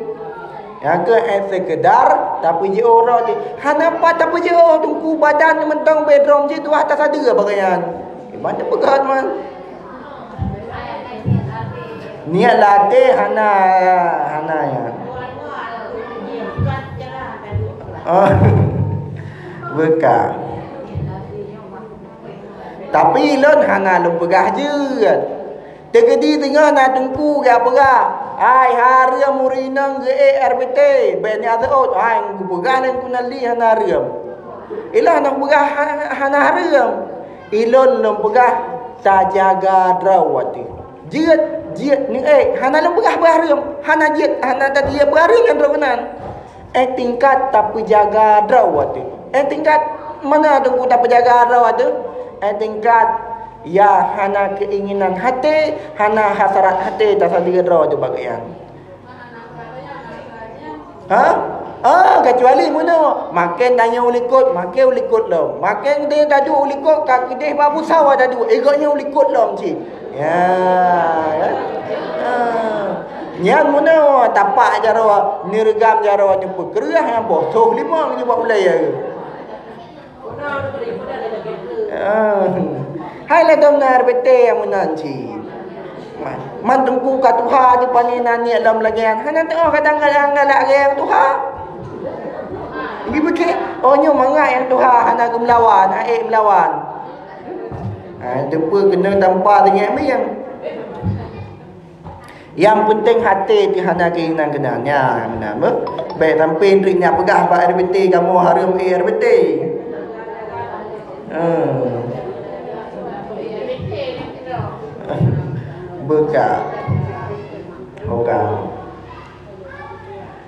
Nyang keu, eh, sekedar tapeujiôh droe teuh. Hana pat tapeujiôh teungku, badan mantong bedroom cit tuha tasadeue bak nyan. Iman tapeugah man. Niat lam até hana, hana nyan. Oh. Beuka. Tapi lôn hana lôn peugah jeuet. Teukeudi teungoh na teungku geupeugah, "Hai, hareuem ureueng inong geuék R B T, bék nyan seuôt." Hai, kupeugah lé kunali hana hareuem. Ilôn hana peugah ha-, hana hareuem. Ilôn lôn peugah tajaga droe watée. Jeuet, jeuet neuék, hana lôn peugah beuhareuem, hana jeuet, hana tajeuet beuhareuem nyang droe keunan. Eh tingkat tapeujaga droe watée. Eh tingkat mana teungku tapeujaga droe watée? Eh tingkat ya hana keinginan hati, hana hasrat hati tasadeue droe watée bak nyan. Ha? Ah, kecuali meunoe, maken tanyoe u likot, maken u likot lom. Maken deh taduek u likot, ka keudeh bak busawa taduek, eh gobnyan u likot lom cit. Ya, ya. Ah. Nyan meunoe tapak jaroe, neureugam jaroe, neupeukreueh nyang boh soh limong nibak ulée. Ah. Hai lé dom na R B T nyang meunan cit. Man, man teungku ka tuha di pane na niet lom lagée nyan. Hana teuoh kadang galak-galak lagée nyang tuha. Geupiké, oh nyoe mangat nyang tuha hana geumeulawan, hana ék meulawan. Ha, teupeu keuneuk tampa teungét mieng. Nyang peunteng até pih hana keunan-keunan. Nyan, meunan beuh. Bék sampoe indrik nyak peugah bak R B T kamoe hareuem ék R B T. Hmm. Beuka. Beuka.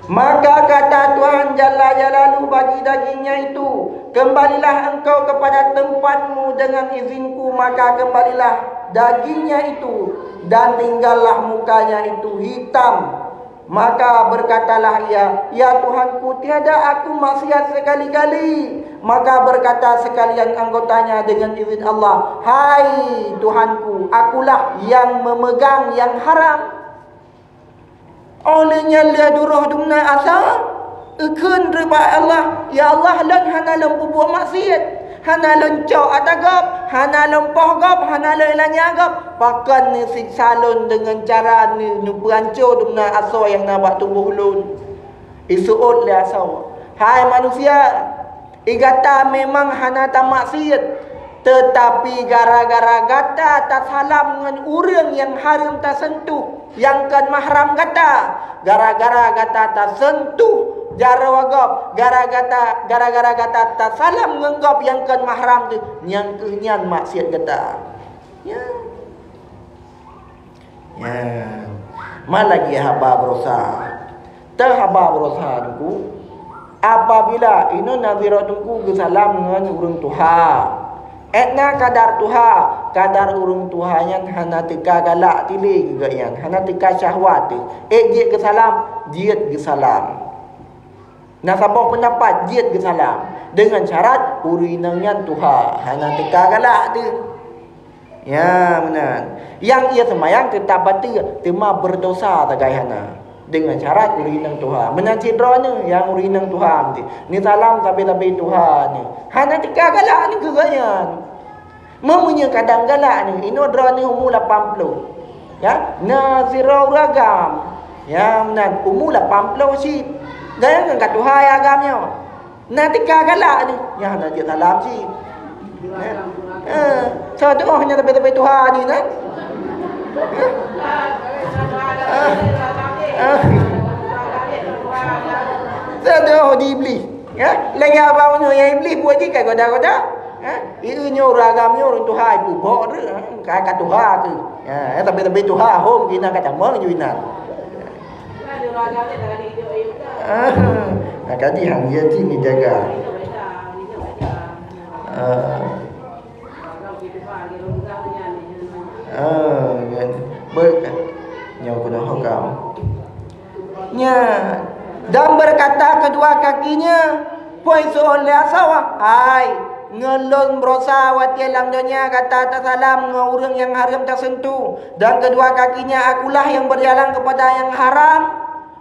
Maka kata Tuhan Jalla Jalaluhu bagi dagingnya itu, "Kembalilah engkau kepada tempatmu dengan izinku." Maka kembalilah dagingnya itu, dan tinggallah mukanya itu hitam. Maka berkatalah ia, "Ya Tuhanku, tiada aku maksiat sekali-kali." Maka berkata sekalian anggotanya dengan izin Allah, "Hai Tuhanku, akulah yang memegang yang haram." Óh lheueh nyan lheueh duroh dumna asa, eukheun rot bak Allah, "Ya Allah, lôn hana lôn peubuet maksiet, hana lôn cok ata gob, hana lôn poh gob, hana lôn lanya gob. Pakon neusiksa lôn deungon cara neu-, neupeuhanco dumna asoe nyang na bak tuboh lôn?" Iseuôt lé asoe, "Hai manusia, i gata memang hana tamaksiet, teutapi gara-gara gata tasalam ngon ureuëng nyang hareuem taseuntuh, nyang kon mahram gata, gara-gara gata taseuntuh jaroe gob, gara-gata, gara-gara gata tasalam ngon gob nyang kon mahram teuh, nyang kheueh nyan maksiet gata." Ya. Ya. Man lagée haba baroesa. Teuh haba baroesa Teungku. Apabila inoe na sidroe teungku geusalam ngon ureuëng tuha, ék na kadar tuha, kadar ureuëng tuha nyan hana teuka galak tilé keu gobnyan, hana teuka syahwat teuh, ék jeuet geusalam, jeuet geusalam. Na saboh peundapat jeuet geusalam, deungon syarat ureuëng inong nyan tuha, hana teuka galak teuh. Ya, meunan. Nyang ie seumayang teutab bateue, teuma beureudosa sagai hana. Deungon syarat ureuëng inong tuha. Meunan cit droeneuh nyang ureuëng inong tuha meuti. Neusalam sabe-sabe tuha nyoe. Hana teuka galak nyoe keu gobnyan. Meunyoe kadang galak nyoe, inoe droeneuh umu lapan ploh. Ya, na sidroe ureuëng agam. Ya, meunan umu lapan ploh cit. Gaya ngon ka tuha ya agam nyoe. Na teuka galak ni, nyan na jeuet salam cit. Eh, eh, sa teuh nyan tapi-tapi tuha ni na. Eh? Eh? Eh. Sa teuh di iblis. Ya, lagèe abang nyoe nyang iblis buat jih kai goda-goda. Eh? Ieu nyoe ureuëng agam nyoe ureuëng tuha ibu bok tu. Eh? Ka, ka tuha tu. Ya, eh, tapi-tapi tuha hom kina ka tamong ju inan. Ah, nah, kaji hang dia cit ni jaga. Ah. Ah, kan. Ber-, nyoe keunoe ho kau. Nya, dan berkata kedua kakinya, Phôn seuôn lé asoe, "Hai, ngon lôn barosa watée lam donya gata tasalam ngon ureuëng nyang hareuem taseuntuh, dan keudua kakinya akulah nyang beujalan keupada nyang haram."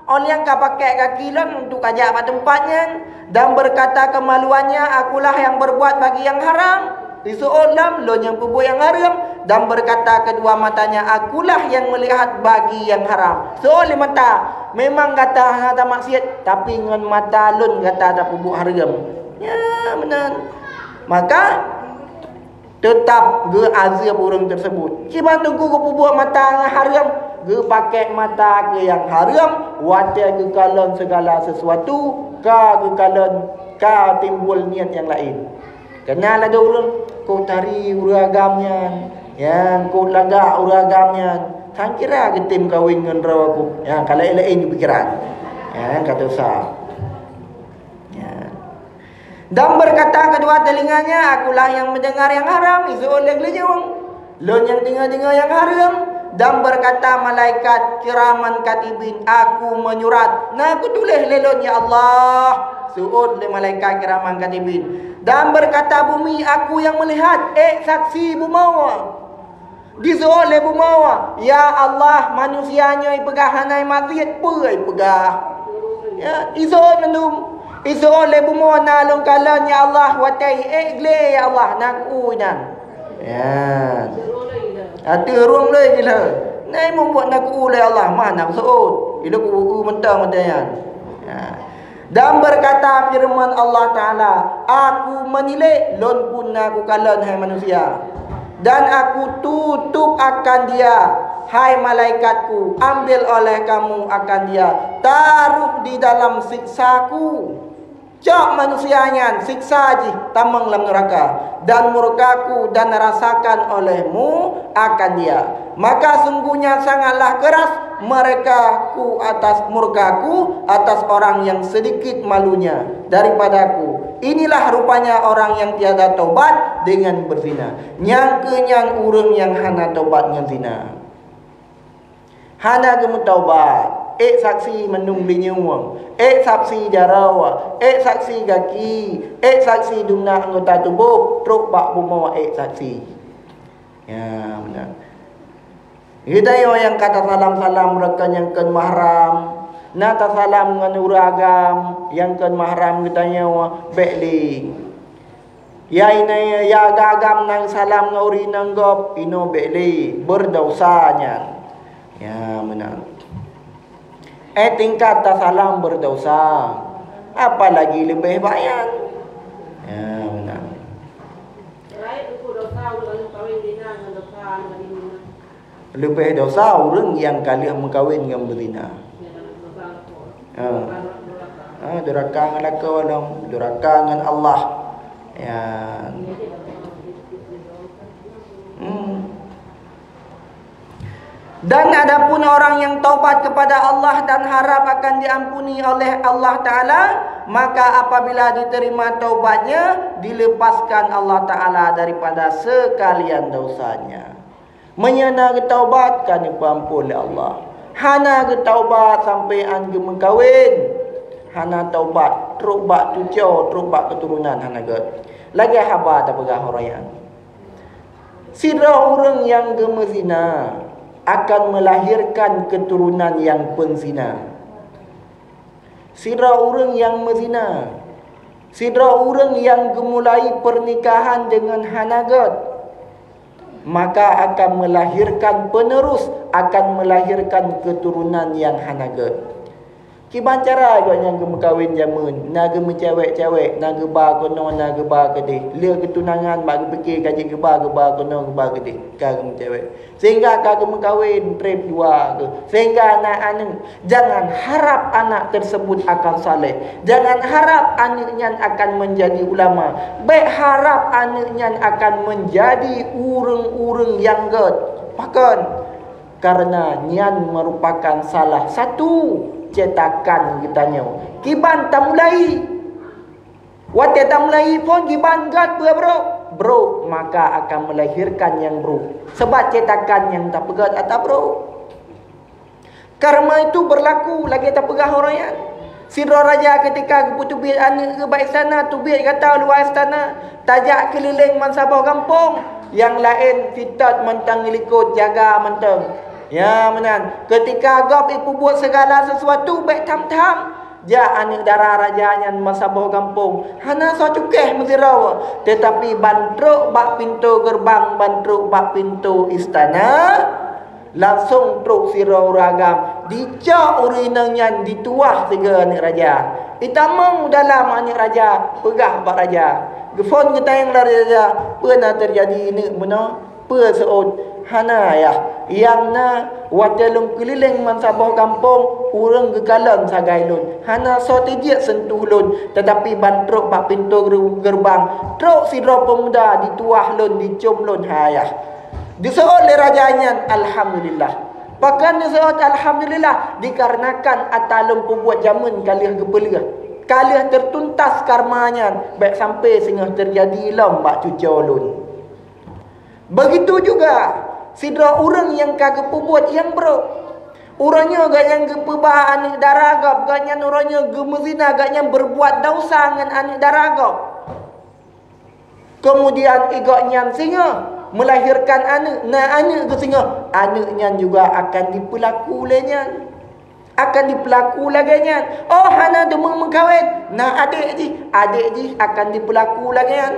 Ôn nyang ka pakèk kaki lôn untuk kajak bak teumpat nyan, dan beureukat keumaluannya akulah nyang beureubuat bagi nyang haram. Diseuôt lom lôn nyang peubuet nyang hareuem, dan beureukat keudua matanya akulah nyang meulihat bagi nyang haram. Seuôt lé mata, memang gata hana tamaksiet, tapi ngon mata lôn gata tapeubuet hareuem. Ya, meunan. Maka, teutap geuazeueb ureuëng teuseubut. Kiban teungku geupeubuet mata nyang hareuem, geupakèk mata keu nyang hareuem, watée geukalon sigala sisuatu, ka geukalon, ka timbul niet nyang laén. Keunan ladôm ureuëng, kok tari ureuëng agam nyan, nyang kok lagak ureuëng agam nyan, sang kira geutem kawén ngon droe ku, nyang ka laén-laén pikiran. Nyang ka dosa. Ya. Dan berkata kedua telinganya, "Akulah yang mendengar yang haram," diseuôt lé geulinyueng. Lôn nyang deungoe-deungoe nyang hareuem, dan beureukat malaikat kiraman katibin, "Aku menyurat, na kutuléh lé lôn, ya Allah," seuôt lé malaikat kiraman katibin. Dan beureukat bumi, "Aku yang melihat, ék saksi bumoe." Diseuôt lé bumoe, "Ya Allah, manusia nyoe ipeugah hana imaksiet, peue ipeugah?" Ya, diseuôt mandum. Diseuôt lé bumoe, "Na lôn kalon, ya Allah, watée ék glé, ya Allah, na ku nyan." Ya. Ateueh rhueng lé jih lé. Na imum buet na ku lé Allah, mah na seuôt. Ilok u mantong mantong nyan. Ya. Dan berkata firman Allah Ta'ala, "Aku menilai, lôn pun na kukalon, hai manusia. Dan aku tutup akan dia, hai malaikatku, ambil oleh kamu akan dia, taruh di dalam siksaku." Cok manusia nyan, siksa jih tamong lam nuraka, dan murkaku dan rasakan olehmu akan dia. Maka sungguhnya sangatlah keras mereka ku atas murkaku atas orang yang sedikit malunya daripadaku. Inilah rupanya orang yang tiada taubat dengan berzina. Nyang keu nyan ureuëng nyang hana taubat ngon zina. Hana geumeutaubat, ék saksi mandum linyueng, ék saksi jaroe, ék saksi gaki, ék saksi dumna anggota tuboh, trok bak bumoe ék saksi. Ya, meunan. Geutanyoe nyang ka tasalam-salam reukon nyang kon mahram, na tasalam ngon ureuëng agam nyang kon mahram geutanyoe, bék lé. Ya inoe, ya agam-agam nyang salam ngon ureuëng inong gob, inoe bék lé, beureudosa nyan. Ya, meunan. Eh, tingkat tasalam beureudosa, apalagi leubeh bak nyan. Ya, meunan. Leubeh dosa ureuëng nyang ka lheueh meukawen ngon beuzina. Ha. Ha, duraka ngon lakoe lom, duraka ngon Allah. Ya. Hmm. Dan adapun orang yang taubat kepada Allah dan harap akan diampuni oleh Allah Ta'ala, Maka apabila diterima taubatnya, dilepaskan Allah Taala daripada sekalian dosanya. Meunyoe na geutaubat, ka neupeuampôn lé Allah. Hana geutaubat sampoe 'an geumeukawen, hana taubat, trok bak cuco, trok bak keuturonan hana gét. Lagée haba tapeugah uroe nyan, sidroe ureuëng nyang geumeuzina akan meulahirkan keuturonan nyang peuzina. Sidroe ureuëng nyang meuzina, sidroe ureuëng nyang geumulai peurnikahan deungon hana gét, maka akan meulahirkan peuneurus, akan meulahirkan keuturonan nyang hana gét. Kiban cara gobnyan geumeukawen jameun, na geumeucewek-cewek, na geuba keunoe, na geuba keudeh, lheueh geutunangan bak geupike ka jeuet geuba, geuba keunoe, geuba keudeh, ka geumeucewek. Sehingga ka geumeukawen treb dua geuh, sehingga na aneuëk. Jangan harap anak tersebut akan saleh. Jangan harap aneuëk nyan akan menjadi ulama. Bék harap aneuëk nyan akan menjadi ureuëng-ureuëng nyang gét. Pakon? Karena nyan merupakan salah satu cetakan geutanyoe. Kiban tamulai. Watée tamulai phon kiban gét peue brok? Brok, maka akan melahirkan nyang brok. Sebab cetakan nyang tapeugét ata brok. Karma itu berlaku lagée tapeugah uroe nyan. Sidroe raja keutika geupeuteubiet aneuëk geuh bak istana, teubiet gata luwa istana, tajak keulileng bansaboh gampông. Nyang laén sitat mantong likot jaga mantong. Ya, meunan. Keutika gob ipeubuet segala sesuatu bék tham-tham. Jak aneuëk dara raja nyan bansaboh gampông, hana soe cukéh meusidroe, teutapi ban trok bak pintoe geurbang, ban trok bak pintoe istana, langsong trok sidroe ureuëng agam, dicok ureuëng inong nyan dituwah sigoe aneuëk raja. Itamong u dalam aneuëk raja, peugah bak raja. Geuphon geutanyong lé raja, "Peue na teujadi aneuëk bunoe?" Peue seuôt? Hana, yah. Nyang na, watée lôn keulileng bansaboh gampông, ureuëng geukalon sagai lôn. Hana soe teujeuet seuntuh lôn, teutapi ban trok bak pintoe geu-, geurbang, trok sidroe peumuda dituwah lôn, dicom lôn, ha yah. Diseuôt lé raja nyan, "Alhamdulillah." Pakon diseuôt alhamdulillah? Dikarenakan ata lôn peubuet jameun ka lheueh geupeuleueh, ka lheueh teutuntas karma nyan, bék sampoe singoh teujadi lom bak cuco lôn. Begitu juga sidroe ureuëng nyang ka geupeubuet nyang brok. Uroe nyoe gobnyan geupeuba aneuëk dara gob, gobnyan uroe nyoe geumeuzina, gobnyan beureubuat desya ngon aneuëk dara gob. Keumudian i gobnyan singoh meulahirkan aneuëk, na aneuëk geuh singoh, aneuëk nyan juga akan jipeulaku lé nyan. Akan jipeulaku lagée nyan. Oh, hana deungoe meukawen, na adék jih, adék jih akan jipeulaku lagée nyan.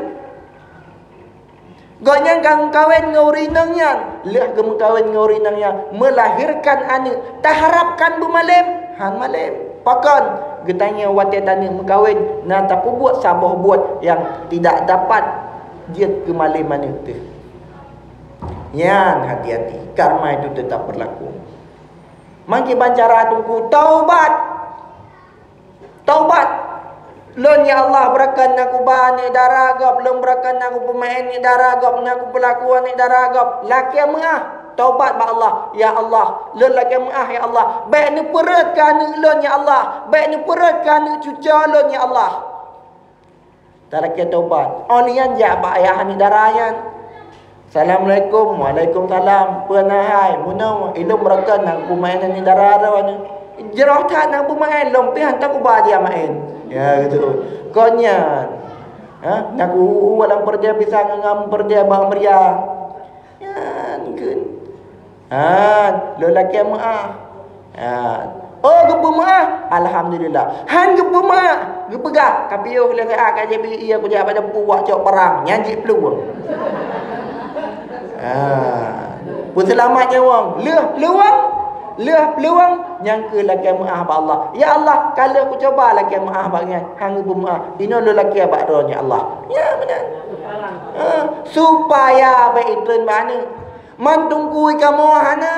Gobnyan ka meukawen ngon ureuëng inong nyan, lheueh geumeukawen ngon ureuëng inong nyan, meulahirkan aneuëk, taharapkan beumalem? Han malem. Pakon? Geutanyoe watée taneuëk meukawen, na tapeubuet saboh buet nyang tidak dapat jeuet keu malem aneuëk teuh. Nyan hati-hati, karma itu tetap berlaku. Mangki bancara teungku taubat. Taubat. Lôn, ya Allah, beurakan na kuba aneuëk dara gob, lôn beurakan na kupeumeu'en aneuëk dara gob, na kupeulaku aneuëk dara gob. Lakée meu'ah, taubat bak Allah. Ya Allah, lôn lakée meu'ah, ya Allah. Bék neupeureuet keu aneuëk lôn, ya Allah. Bék neupeureuet keu aneuëk cuco lôn, ya Allah. Talakée taubat. Oh, nyan jak bak ayah aneuëk dara nyan. "Assalamualaikum." "Waalaikumsalam. Peue na hai?" "Bunoe ilôn beurakan na kupeumeu'en aneuëk dara droeneuh." "Jroh that na kupeumeu'en, lôn pih hantom kuba jih meu'en." Ya, gitu. Kon nyan. Ha, na ku-u lam peureudée pisang ngon peureudée bak meuria. Nyan kheun. Ha, lôn lakée meu'ah. Ha. Oh, geupeumeu'ah. Alhamdulillah. Han geupeumeu'ah. Geupeugah, "Ka piôh lé keu a ka jibi ie kujak bak dampu wak cok parang." Nyan jih peuluwang. Ha. Peuseulamat nyawöng. Lheueh peuluwang. Lheueh peuluwang. Nyang keu lakée meu'ah bak Allah. "Ya Allah, ka lheueh kucuba lakée meu'ah bak nyan. Han geupeumeu'ah. Inoe lôn lakée bak droe, ya Allah." Ya, meunan. Ha. Supaya bék itreun bak aneuëk. Man teungku i kamoe hana.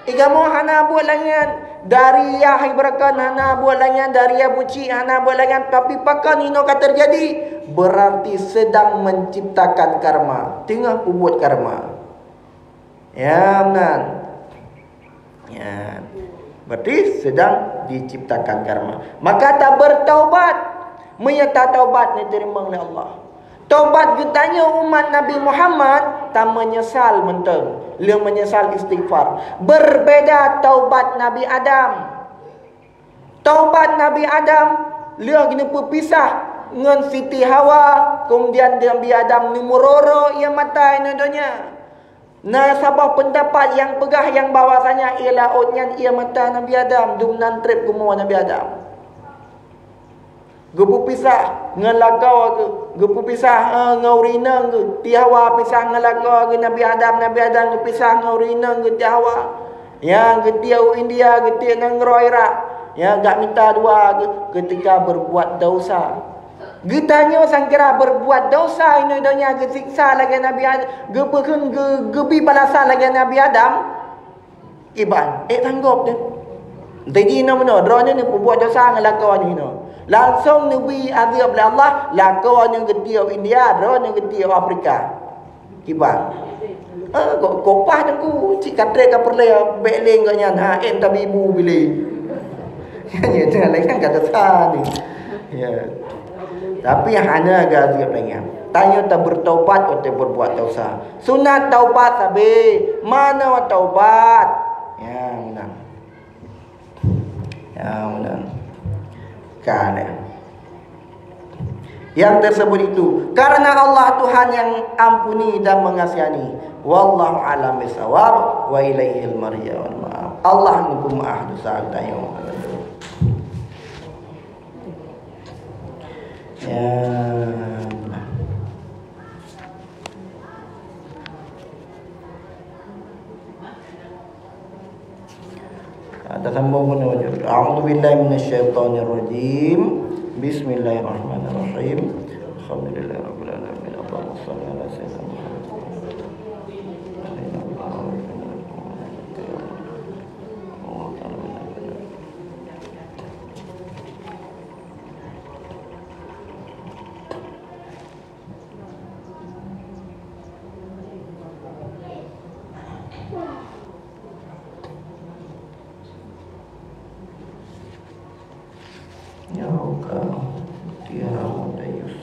I kamoe hana buet lagée nyan. Dari yah ibaratkan hana buet lagée nyan, dari yah bucik hana buet lagée nyan. Tapi pakon inoe ka teujadi? Berarti sedang menciptakan karma. Teungoh peubuet karma. Ya, meunan. Ya. Berarti sedang diciptakan karma. Maka tabeurtaubat. Meunyoe tataubat neuteurimong lé Allah. Taubat geutanyoe umat Nabi Muhammad, tameunyeusal mantong, lheueh meunyeusal istighfar. Berbeda taubat Nabi Adam. Taubat Nabi Adam lheueh neupeue pisah ngon Siti Hawa, kemudian Nabi Adam neumuroro ie mata inoe donya. Na saboh peundapat nyang peugah nyang bahwasanya ie laôt nyan ie mata Nabi Adam, dumnan treb geumoe Nabi Adam. Geupeupisah ngon lakoe geuh, geupeupisah, eh, ngon ureueng inong geuh, Siti Hawa pisah ngon lakoe geuh Nabi Adam, Nabi Adam geupisah ngon ureueng inong geuh Siti Hawa. Nyang geutiek u India, geutiek nanggroe Irak, nyang geumita dua geuh keutika berbuat dosa. Geutanyoe sangkira berbuat dosa inoe donya geusiksa lagée Nabi Adam, geupeukeun geu-, geubi balasan lagée Nabi Adam. Iban, ék tanggop teuh. Teujinoe meunoe, droeneuh neupeubuet dosa ngon lakoe neuh inoe. Langsong neubi azeueb lé Allah, lakoe neuh geutiek u India, droeneuh geutiek u Afrika. Kiban. Eh, kok, kok paih teungku, cit ka treb ka peureulée bék lé gobnyan, ha, ék tabi bu bilé. Nyan, nyan, nyan, kan kata sa ni. Ya. Tapi hana geuazeueb lagée nyan. Tanyoe tabeurtaubat watée beurbuat desya. Sunat taubat sabe. Manoe taubat? Ya, meunan. Ya, meunan. Ka lé. Yang tersebut itu karena Allah Tuhan yang ampuni dan mengasihani. Wallahu a'lam bishawab wa ilaihil marja' wal ma'ab. Allah Nyang Peumeu'ah desya geutanyoe. Ya. Tasambong keunoe. A'udzubillahi minasyaitonirrajim. Bismillahirrahmanirrahim. Alhamdulillahirabbil alamin. Allahumma shalli ala sayyidina Muhammad. Ya, bukan. Tiara Dayus.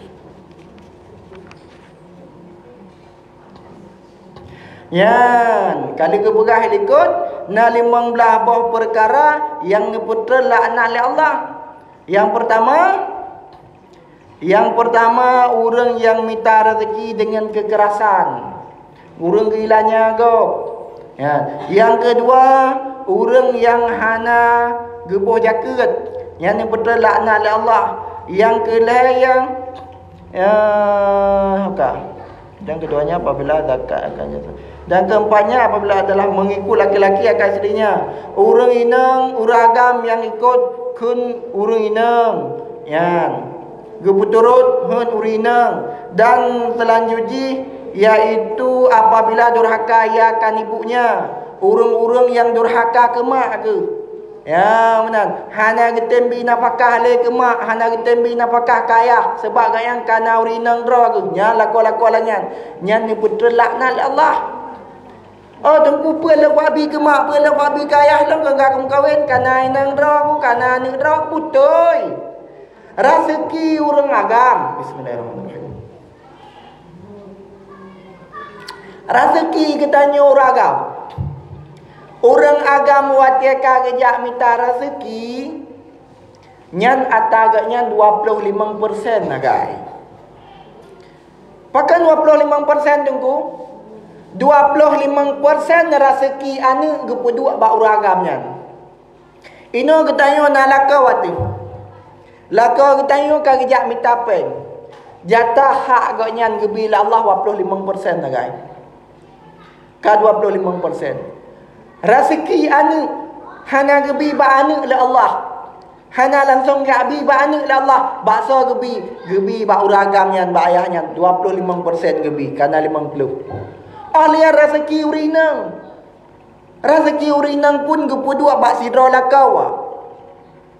Nyan, ka lheueh geupeugah likot, na limong blaih boh peukara nyang neupeutrön laknat lé Allah. Nyang peurtama, Nyang peurtama, ureuëng nyang mita raseuki deungon keukerasan, ureuëng geuilanya gob. Ya. Nyang keudua, ureuëng nyang hana geuboh jakeuet, nyan nyang peutreun laknat lé Allah. Nyang keulhée nyang, ya, ka. Dan keduanya apabila zakat akan jatuh. Dan keempatnya apabila adalah mengikut laki-laki akan isterinya. Ureuëng inong, ureuëng agam nyang ikot kheun ureuëng inong. Nyan. Geupeuturot kheun ureuëng inong. Dan seulanjut jih, yaitu apabila durhaka ia akan ibunya. Ureuëng-ureuëng nyang durhaka keu mak geuh. Ya, meunan. Hana geutem bi nafakah lé keu mak, hana geutem bi nafakah keu ayah, sabab gobnyan ka na ureuëng inong droe geuh. Nyan lakoe-lakoe lagée nyan. Nyan neupeutrön laknat lé Allah. Oh, teungku, peue lôn babi keu mak, peue lôn babi keu ayah lôn keu ka meukawen, ka na inong droe, ka na aneuëk droe, beutôi. Raseuki ureuëng agam. Bismillahirrahmanirrahim. Raseuki geutanyoe ureuëng agam. Ureuëng agam watée ka geujak mita raseuki, nyan ata gobnyan dua ploh limong persen sagai. Pakon dua ploh limong persen, Teungku? Dua ploh limong persen raseuki aneuëk geupeuduek bak ureuëng agam nyan. Inoe geutanyoe na lakoe watée. Lakoe geutanyoe ka geujak mita péng. Jatah hak gobnyan geubi lé Allah dua ploh limong persen sagai. Ka dua ploh limong persen. Raseuki aneuëk hana geubi bak aneuëk lé Allah. Hana langsong geubi bak aneuëk lé Allah. Bak soe geubi? Geubi bak ureuëng agam nyan, bak ayah nyan. Dua ploh limong persen geubi, ka na limong ploh. Oh lheueh nyan raseuki ureuëng inong. Raseuki ureuëng inong pun geupeuduek bak sidroe lakoe.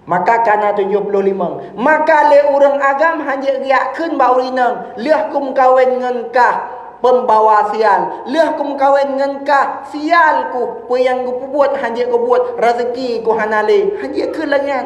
Maka ka na tujoh ploh limong. Maka lé ureuëng agam hanjeuet geujak kheun bak ureuëng inong, lheueh kumeukawen ngon kah peumbawa sial. Lheueh kumeukawen ngon kah sial kuh, peue nyang geupeubuet hanjeuet kubuet, raseuki kuh hana lé. Hanjeuet kheun lagée nyan.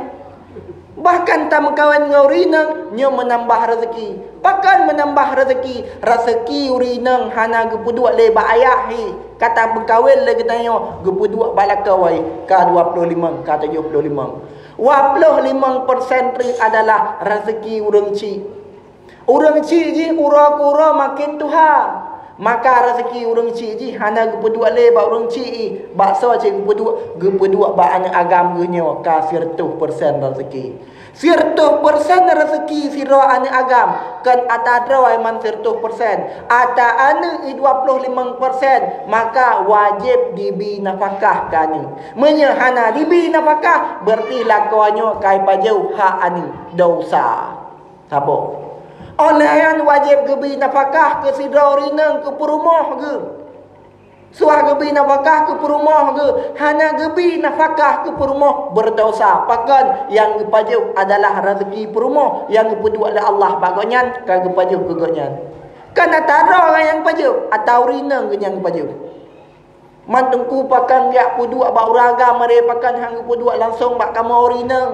Pakon tameukawen ngon ureueng inong, nyoe meunambah rezeki. Pakon meunambah rezeki? Rezeki ureueng inong hana geupeuduek lé bak ayah hi. Ka tameukawen lé geutanyoe, geupeuduek bak lakoe, ka dua ploh limong, ka tujoh ploh limong. Dua ploh limong persen treuk adalah rezeki ureueng chik. Ureueng chik jih uroe keu uroe makin tuha. Maka rezeki ureueng chik jih hana geupeuduek lé bak ureueng chik i, bak soe cit geupeuduek, geupeuduek bak aneuk agam geuh nyoe ka sireutoh persen rezeki. Sireutoh persen rezeki sidroe aneuk agam, kon ata droe man sireutoh persen, ata aneuk i dua ploh limong persen, maka wajéb dibi nafakah keu aneuk. Meunyoe hana dibi nafakah, beurati lakoe nyoe ka ipajoh hak aneuk, desya. Saboh. Óh lheueh nyan wajéb geubi nafakah keu sidroe ureueng inong keu peurumoh geuh. Suah geubi nafakah keu peurumoh geuh, hana geubi nafakah keu peurumoh, beurdosa. Pakon? Nyang geupajoh adalah rezeki peurumoh nyang geupeuduek lé Allah bak gobnyan, ka geupajoh keu gobnyan. Kon ata droe nyang pajoh, ata ureueng inong geuh nyang geupajoh. Man Teungku, pakon geujak peuduek bak ureueng agam, meuré pakon han geupeuduek langsong bak kamoe ureueng inong.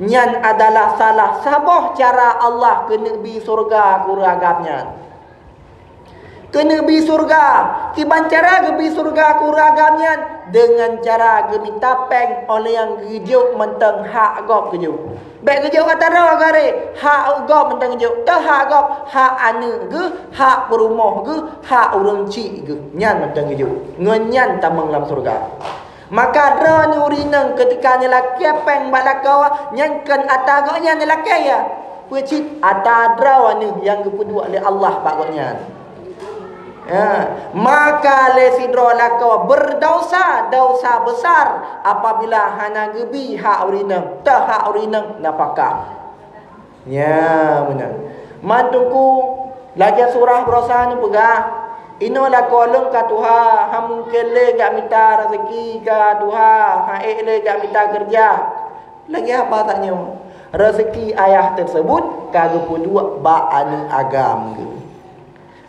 Nyan adalah salah saboh cara Allah keuneuk bi syeuruga keu ureueng agam nyan. Keuneuk bi syeuruga, kiban cara geubi syeuruga keu ureueng agam nyan, deungon cara geumita péng óh lheueh nyang geujok mantong hak gob geujok. Bék geujok ata droe geuh, hak gob mantong geujok, teuh hak gob, hak aneuk geuh, hak peurumoh geuh, hak ureueng chik geuh, nyan mantong geujok. Ngon nyan tamong lam syeuruga. Maka droeneuh ureueng inong keutika neulakée péng bak lakoe, nyan kon ata gobnyan neulakée, ya. Peue cit? Ata droeneuh nyang geupeuduek lé Allah bak gobnyan. Ya, maka lé sidroe lakoe beurdosa, dosa besar apabila hana geubi hak ureueng inong, teuh hak ureueng inong nafakah. Nya, meunan. Man Teungku, lagée surah baroesa neupeugah, "Inoe lakoe lôn ka tuha, han mungken lé geujak mita rezeki, ka tuha, han ék lé geujak mita keureuja." Lagée haba that nyoe, rezeki ayah teuseubut ka geupeuduek bak aneuk agam geuh.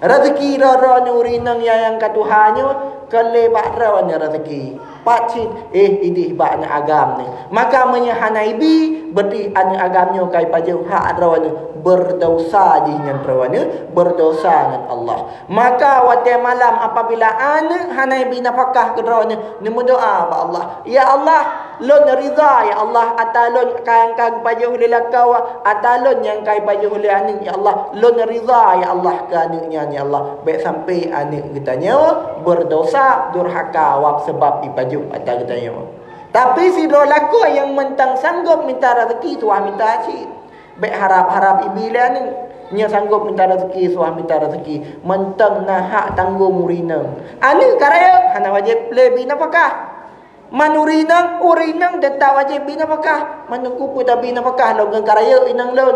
Rezeki droe-droe nyoe ureueng inong nyang ka tuha nyoe, kon lé bak droeneuh rezeki. Pat cit, eh, idéh bak aneuk agam nyoe. Maka meunyoe hana ibi, beurati aneuk agam nyoe ka ipajoh hak droeneuh, beurdosa jih ngon droeneuh, beurdosa ngon Allah. Maka watée malam apabila aneuk hana ibi nafakah keu droeneuh, neumeudoa bak Allah, "Ya Allah, lôn ridha, ya Allah, ata lôn nyang ka geupajoh lé lakoe, ata lôn nyang ka ipajoh lé aneuk, ya Allah, lôn ridha, ya Allah, keu aneuk nyan, ya Allah." Bék sampai aneuk geutanyoe beurdosa, durhaka, wab sabab ipajoh ata geutanyoe. Tapi sidroe lakoe nyang mantong sanggob mita rezeki, tuha mita cit. Bék harab-harab ibi lé aneuk. Nyoe sanggob mita rezeki, suah mita rezeki. Mantong na hak tanggong ureueng inong. Aneuk ka rayeuk, hana wajéb lé bi nafakah. Man ureueng inong, ureueng inong teutap wajéb bi nafakah. Man Teungku, peue tabi nafakah lôn ngon ka rayeuk inong lôn?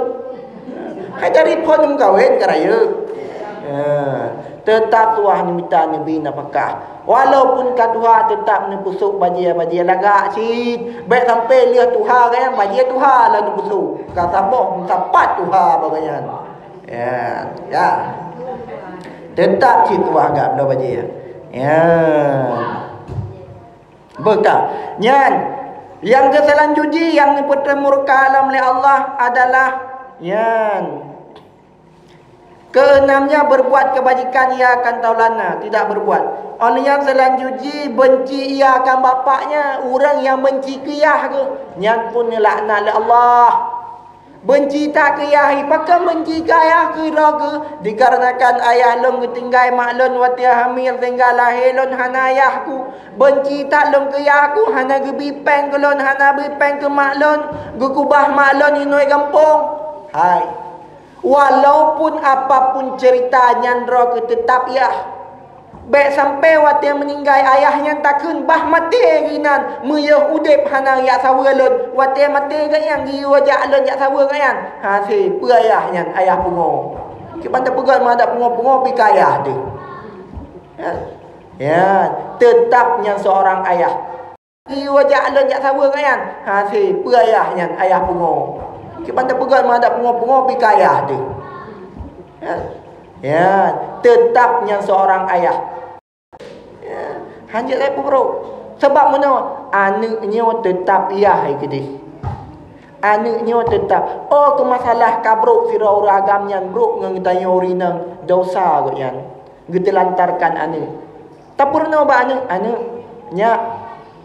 Hai dari phon meukawen ka rayeuk. Ya, teutap tuha neumita neubi nafakah. Walaupun ka tuha, teutap neupeusok bajée-bajée lagak cit. Bék sampai lheueh tuha gobnyan, bajée tuha lom neupeusok. Ka saboh meusapat tuha bak gobnyan. Ya, ya. Teutap cit tuha gak bloe bajée. Ya. Beuka. Nyan, nyang keuselanjut jih nyang neupeutreumurka lom lé Allah adalah nyan. Keenamnya, berbuat kebajikan ia akan taulana, tidak berbuat. Óh lheueh nyan seulanjut jih benci ia akan bapaknya, ureueng nyang benci keu yah geuh, nyan pun neulaknat lé Allah. Benci that keu yah, pakon benci keu ayah keu droe geuh? Dikarenakan ayah lôn geutinggai mak lôn watée hamil sehingga lahé lôn hana ayah ku. Benci that lôn keu yah ku, hana geubi péng keu lôn, hana bi péng keu mak lôn, geukubah mak lôn inong gampông. Hai. Walaupun apapun cerita nyan droe keuh teutap yah. Bék sampai watée meuninggai ayah nyan takheun bah maté geuh inan, meuyeuh udeb hana jak saweue lôn. Watée maté geuh nyan geuyue jak lôn jak saweue geuh nyan. Hase peue ayah nyan, ayah pungo. Kiban tapeugah meuhadab pungo-pungo pih keu ayah teuh. Ya. Ya, teutap nyan seurang ayah. Geuyue jak lôn jak saweue geuh nyan. Hase peue ayah nyan, ayah pungo. Kiban tapeugah meuhadab pungo-pungo pih keu ayah teuh. Ya. Ya, teutap nyan seurang ayah. Ya, hanjeuet lé peubrok. Sabab meunoe, aneuk nyoe teutap yah hai keudeh. Aneuk nyoe teutab. Oh, keu masalah ka brok sidroe ureuëng agam nyan brok ngon geutanyoe ureuëng inong, dosa gobnyan geuteulantarkan aneuk. Tapeurunoe bak aneuk, "Aneuk, nyak,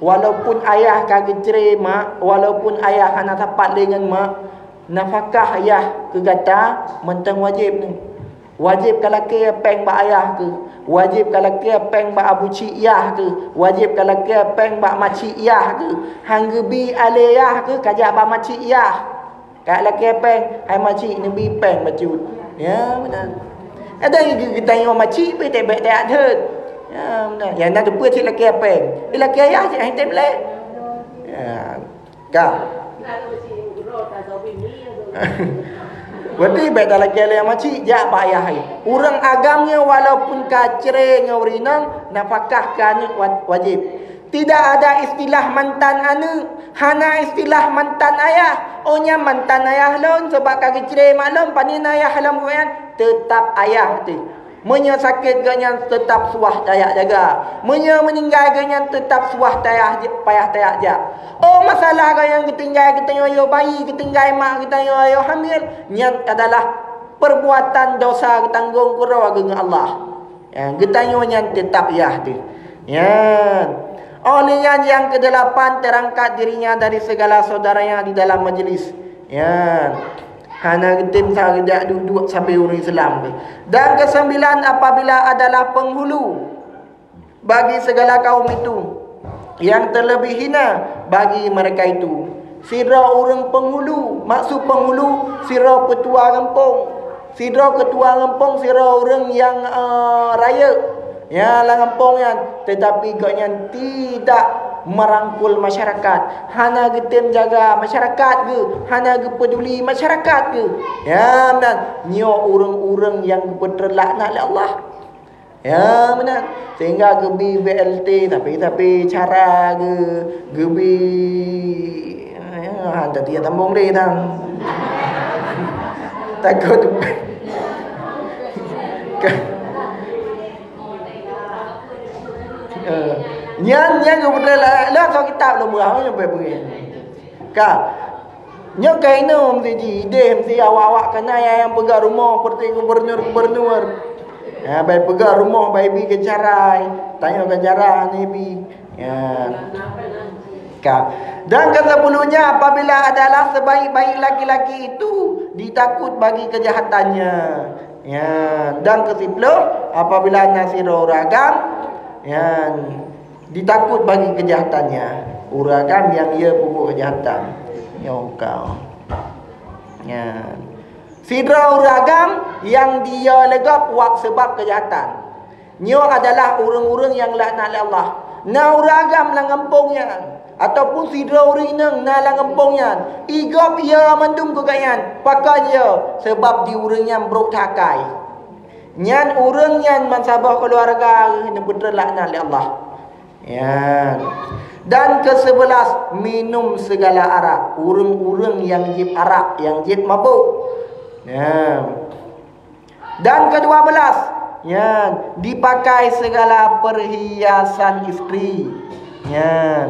walaupun ayah ka geucre mak, walaupun ayah hana sapat lé ngon mak, nafakah yah keu gata mantong wajéb nyoe." Wajéb ka lakée péng bak ayah keuh, wajéb ka lakée péng bak abu cik yah keuh, wajéb ka lakée péng bak macik yah keuh. Han geubi alé yah keuh ka jak bak macik yah. Ka lakée péng, hai macik neubi péng bacut. Ya, meunan. Ada geutanyoe macik pih tebek tajak deuet. Ya, meunan. Ya, na teupeue cit lakée péng. Di lakée ayah cit hai tem lé. Ya. Ka. Berarti bék talakée lé macik jak bak ayah hai. Ureuëng agam nyoe walaupun ka cre ngon ureuëng inong, nafakah keu aneuk wa-, wajéb. Tidak ada istilah mantan aneuk, hana istilah mantan ayah. Oh nyan mantan ayah lôn sebab ka geucre mak lôn, panin ayah lôn bukan, tetap ayah teuh. Meunyoe sakét gobnyan teutap suah tajak jaga. Meunyoe meuninggai gobnyan teutap suah tayah, payah tajak jak. Oh, masalah gobnyan geutinggai geutanyoe ayoe bayi, geutinggai mak geutanyoe ayoe hamil, nyan adalah perbuatan dosa geutanggong keudroe geuh ngon Allah. Ya, geutanyoe nyan teutap yah teuh. Nyan. Oh, lé nyan nyang keudelapan, terangkat dirinya dari segala saudaranya di dalam majlis. Nyan. Hana geutem sa geujak duek-duek sabe ureuëng Islam tu. Dan kesembilan, apabila adalah penghulu bagi segala kaum itu, yang terlebih hina bagi mereka itu. Sidroe ureuëng penghulu, maksud penghulu, sidroe peutua gampông. Sidroe keutua gampông, sidroe ureuëng nyang, eh, rayeuk. Ya, lam gampông nyan, tetapi gobnyan tidak merangkul masyarakat, hana geutem jaga masyarakat geuh, hana geupeuduli masyarakat geuh. Ya, meunan. Nyoe ureuëng-ureuëng nyang geupeuteulaknat lé Allah. Ya, meunan. Sehingga geubi B L T, tapi-tapi cara geuh, geubi, ya, tadi ya tambong deh tang. Takut. Eh, nyan, nyan geupeudeh lah, lah, soe kitab lôn meuah, nyan payah beungéh. Ka. Nyoe ka inoe meusti ji, ideh meusti awak-awak kana nyang peugah rumoh seperti gubernur-gubernur. Ya, bai peugah rumoh, bai bi keu carai, tanyoe keu cara hana bi. Ya. Ka. Dan kesepuluhnya, apabila adalah sebaik-baik laki-laki itu ditakut bagi kejahatannya. Ya, dan kesepuluh, apabila na sidroe ureuëng agam, ya, ditakut bagi kejahatannya. Ureuëng agam nyang ia peubuet kejahatan. Ya, kau. Ya. Sidroe ureuëng agam nyang dia lé gob wak sebab kejahatan. Nyoe adalah ureuëng-ureuëng nyang laknat lé Allah. Na ureuëng agam lam gampông nyan, ataupun sidroe ureuëng inong na lam gampông nyan, i gob ia mandum keu gobnyan. Pakon ia? Sebab di ureuëng nyan brok that akai. Nyan ureuëng nyan bansaboh keuluwarga geuh neupeutrön laknat lé Allah. Ya. Dan kesebelas, minum segala arak. Ureuëng-ureuëng nyang jieb arak, nyang jieb mabök. Ya. Dan kedua belas, ya, dipakai segala perhiasan isteri. Ya.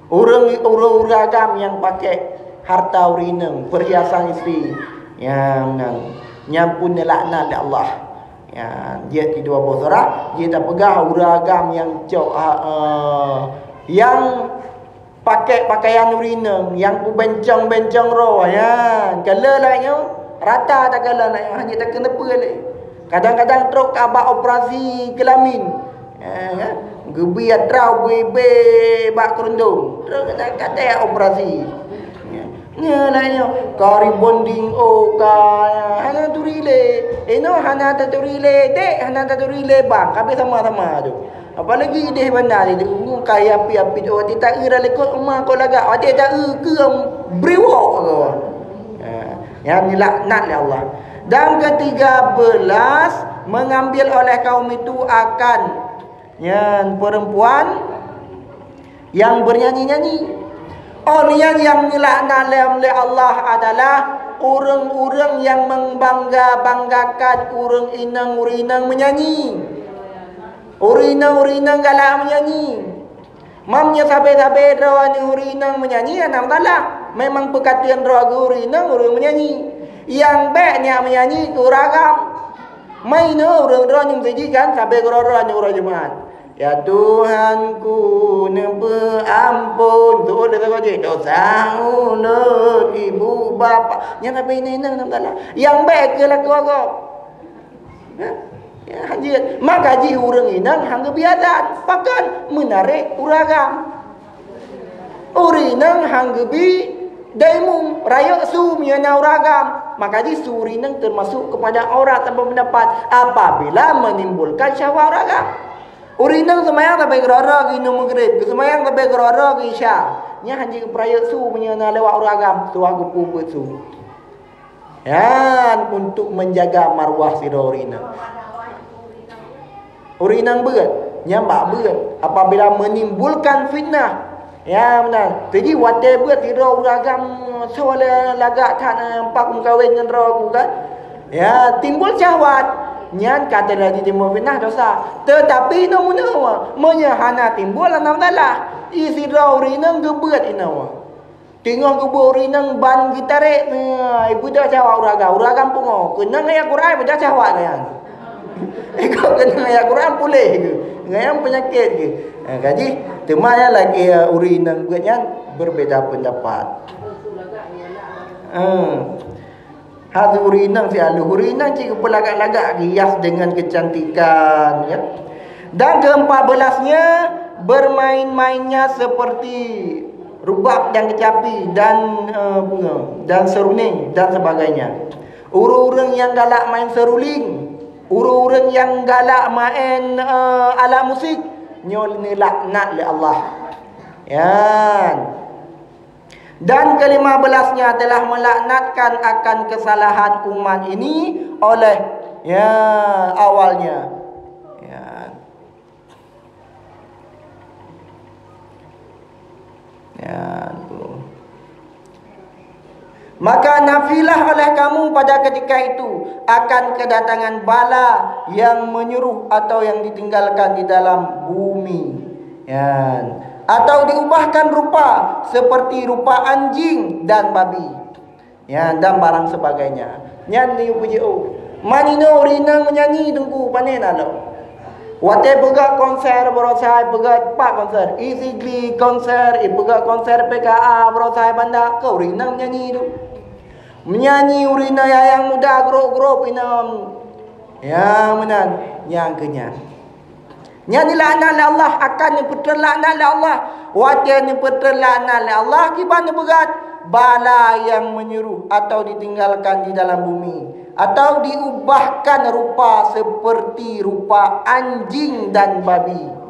Ureuëng, ureuëng-ureuëng agam nyang pakai harta ureuëng inong, perhiasan isteri. Ya, nyan. Nyan pun neulaknat lé Allah. Ya, jeuet di dua boh surah, jeuet tapeugah ureuëng agam nyang cok, ha, eh, nyang pakai pakaian ureuëng inong, nyang peubencong-bencong roh, ya. Kala lagée nyoe, rata takalon lagée nyoe, hana takeuneupeu lé. Kadang-kadang trok ka bak operasi keulamin. Ya, kan? Geubi atra bui-bui bak keurundong. Trok kadang kadang operasi. Ya. Nyoe lagée nyoe, ka rebonding, oh, ka, hana turi lé. Inoe hana taturi lé, dek, hana taturi lé, bang. Kabeh sama-sama tu. Apalagi ideh banda ni, tu, ka api-api tu, watée taeu lam likot uma kok lagak, watée taeu keu briwok ke. Ha, nyan dilaknat lé Allah. Dan ketiga belas, mengambil oleh kaum itu akan, nyan, perempuan yang bernyanyi-nyanyi. Oh, nyan nyang dilaknat lé, lé Allah adalah ureuëng-ureuëng nyang membangga-banggakan ureuëng inong, ureuëng inong meunyanyi. Ureuëng inong, ureuëng inong galak meunyanyi. Mam nyoe sabe-sabe droe ureuëng inong meunyanyi, hana masalah. Memang peukateun droe geuh ureuëng inong ureuëng meunyanyi. Nyang bék nyan meunyanyi keu ureuëng agam. Meunyoe ureuëng droe nyang siji kan sabe keudroe-droe nyang uroe Jumat. Ya Tuhanku, neupeuampon, tu'oh lé sagoe jih, dosa ulôn, ibu bapa. Nyan sabe inong-inong dalam. Nyang bék keu lakoe gob. Ya, ya, hanjeuet. Maka jih ureuëng inong han geubi azan, pakon meunarek ureuëng agam. Ureuëng inong han geubi daimum, rayeuk su meunyoe na ureuëng agam. Maka jih su ureuëng inong teumasuk keupada aurat tanpa peundapat apabila meunimbulkan syahwat ureuëng agam. Ureuëng inong seumayang sabe keudroe-droe geuh inong Maghrib, geuseumayang sabe keudroe-droe geuh Isya. Nyan han jeuet geupeurayeuk su meunyoe na lewat ureuëng agam, tuha geupeubuet su. Nyan untuk menjaga marwah sidroe ureuëng inong. Ureuëng inong beuet, nyan bak beuet apabila menimbulkan fitnah. Ya, meunan. Teujih watée beuet sidroe ureuëng agam soe lé lagak that, eh, empat meukawen ngon droe ku kan. Ya, timbul syahwat. Nyan ka teujadi timbul fitnah dosa. Tetapi nomeunyoe meunyoe hana timbul, alhamdulillah. I sidroe ureuëng inong geubeuet inoe. Teungoh geubeuet ureuëng inong ban geutarek, eh, ibeudôh syahwat ureuëng agam, ureuëng agam pungo. Keunong ayat Quran, ibeudôh syahwat nyan. Ikot keunong ayat Quran puléh geuh. Nyan peunyakét geuh. Ha, ka jih, teuma nyang lagée ureuëng inong beuet nyan berbeda pendapat. Hmm. Hati ureuëng inong si alu ureuëng inong cit geupeulagak-lagak, hias dengan kecantikan, ya. Dan keempat belasnya, bermain-mainnya seperti rubab dan kecapi dan, eh, bunga dan seruling dan sebagainya. Ureuëng-ureuëng nyang galak main seruling, ureuëng-ureuëng nyang galak main, eh, alat musik, nyoe neulaknat lé Allah. Yan. Dan kelima belasnya telah melaknatkan akan kesalahan umat ini oleh, ya, awalnya. Ya. Ya, tu. Maka nafilah oleh kamu pada ketika itu akan kedatangan bala yang menyuruh atau yang ditinggalkan di dalam bumi. Ya. Atau diubahkan rupa seperti rupa anjing dan babi. Ya, dan barang sebagainya. Nyan ni puji oh. Manino rinang nyanyi dengku panen alo. Watée peugah konser beurosai peugah empat konser. Isigli konser, ipeugah konser P K A beurosai banda keu rinang nyanyi tu. Menyanyi ureuëng inong nyang muda grop-grop inong. Ya, meunan. Nyang keu nyan. Nyan dilaknat lé Allah, akan neupeutreun laknat lé Allah. Watée neupeutreun laknat lé Allah, kiban neupeugah bala yang menyuruh atau ditinggalkan di dalam bumi, atau diubahkan rupa seperti rupa anjing dan babi.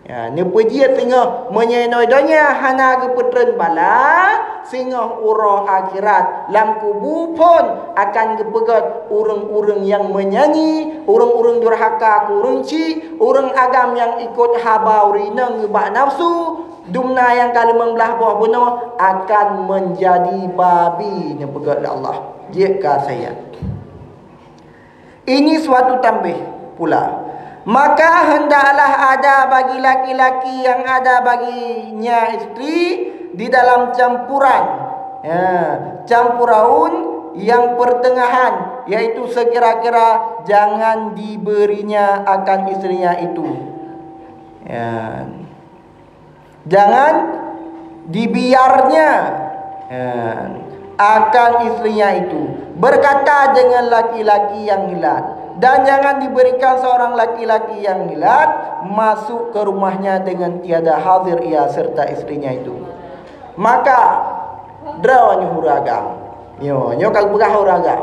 Ya, neupeujiet singoh meunyoe donya hana geupeutreun bala, singoh uroe akhirat lam kubu phon akan geupeugét ureuëng-ureuëng nyang meunyanyi, ureuëng-ureuëng durhaka keu ureuëng chik, ureuëng agam nyang ikot haba ureuëng inong nibak nafeusu, dumna nyang ka limong blaih boh bunoe akan meunjadi babi neupeugét lé Allah. Jeuet ka sayat. Ini suatu tambih pula. Maka hendaklah ada bagi laki-laki yang ada baginya istri di dalam campuran, ya, campuraun yang pertengahan, yaitu sekira-kira jangan diberinya akan istrinya itu. Ya. Jangan dibiarnya, ya, akan istrinya itu berkata dengan laki-laki yang hilat, dan jangan diberikan seorang laki-laki yang hilat masuk ke rumahnya dengan tiada hadir ia serta istrinya itu. Maka droe nyoe ureuëng agam. Nyoe, nyoe ka geupeugah ureuëng agam.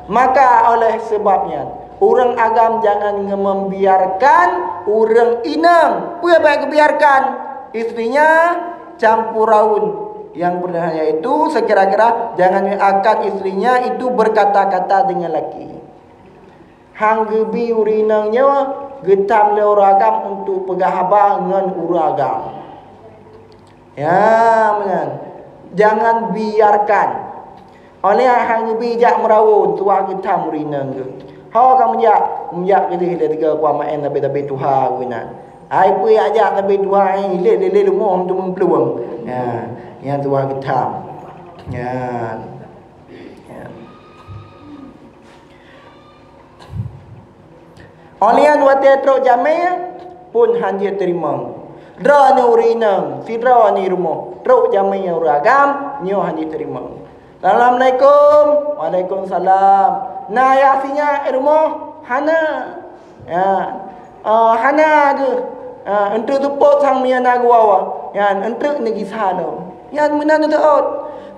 Maka oleh sebab nyan, ureuëng agam jangan nge-, membiarkan ureuëng inong. Peue bék geubiarkan? Istrinya campur raun. Yang pernah yaitu sekira-kira jangan akan istrinya itu berkata-kata dengan laki. Hang geubi ureuëng inong nyoe geutam lé ureuëng agam untuk peugah haba ngon ureuëng agam. Ya, meunan. Jangan biarkan. Oleh hang geubi jak meurawon tuha geutam ureuëng inong geuh. Ho ka meujak, meujak keudeh lé tiga kuah maén tapi-tapi tuha geuh inan. Hai peue jak-jak tapi tuha ilé lé lé lumoh tu meuplueng. Ya, nyang tuha geutam. Nyan. Nyan. Óh lheueh nyan watée trok jamé pun hana jeuet teurimong. Droeneuh ureuëng inong, sidroe nibak rumoh, trok jamé ureuëng agam, nyoe hana jeuet teurimong. "Assalamualaikum." "Waalaikumsalam." "Na ayah sinyak rumoh?" "Hana." Ya. "Ah, hana geuh." "Ah, eunteuk seupôt sang meunyo na geuwoe." "Nyan, eunteuk neugisa lom." Nyan meunan teuôt.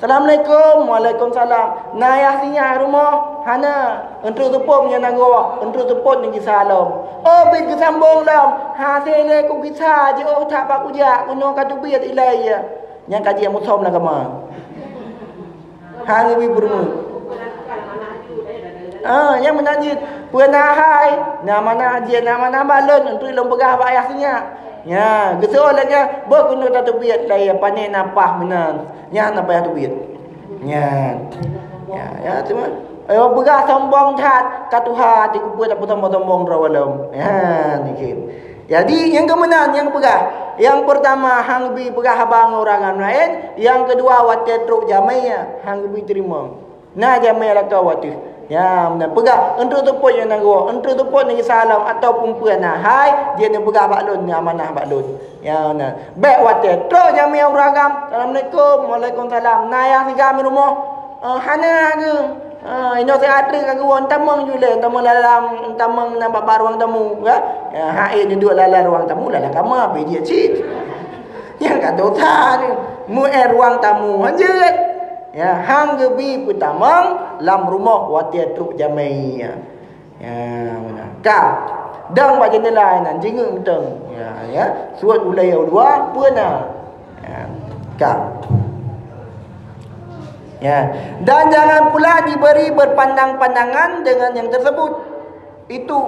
"Assalamualaikum." "Waalaikumsalam." "Na ayah sinyak rumoh?" "Hana." "Eunteuk seupôt meunyo na geuwoe?" "Eunteuk seupôt neugisa lom." "Oh, bit geusambong lom." "Hase lé kugisa, jiôh that bak kujak, keunoe ka teubiet ilée." Nyan ka jeuet musöm lam kama. Hana geubri peurumoh. Ah, nyang meunan jeuet. Peue na hai, na manah jeuet, na manah bak lôn, eunteuk lôn peugah bak ayah sinyak. Nya, geuseuôt lagée, beuh keuneuk tateubiet lagée pane na paih meunan. Nyan na payah teubiet. Nyan. Ya, ya, teuma. Ayo peugah sombong that, ka tuha di kupeue tapeusombong-sombong droe lom. Ya, nyan. Jadi, nyang keumeunan nyang peugah, nyang peurtama hang geubri peugah haba ngon ureuëng agam laén, nyang keudua watée trok jamé hang geubri teurimong. Na jamé lakoe watée. Ya, meunan peugah, eunteuk seupôt nyang na geuwoe, eunteuk seupôt nyang gisa lom, ataupun peue na hai, jeuet neupeugah bak lôn, neuamanah bak lôn. Ya, meunan. Bék watée trok jamé ureuëng agam, "Assalamualaikum." "Waalaikumsalam." "Na ayah sinyak rumoh?" "Eh, hana geuh." "Ah, inoe siat treuk ka geuwoe, tamong ju lé, tamong lalam, tamong na bak ruang tamu, ya." Ya, hai neuduek lam ruang tamu, lam kama, bèk jeuet cit. Nyang ka dosa ni, meu-éh ruang tamu, hanjeuet. Ya, hang geubri peutamong lam rumoh watée trok jamé. Ya. Ya, meunan. Ka. Dong bak jeundela nan, jingeuk mantong. Ya, ya. Suet ulée u luwa, peue na? Ya. Ka. Ya. Dan jangan pula diberi berpandang-pandangan dengan yang tersebut itu,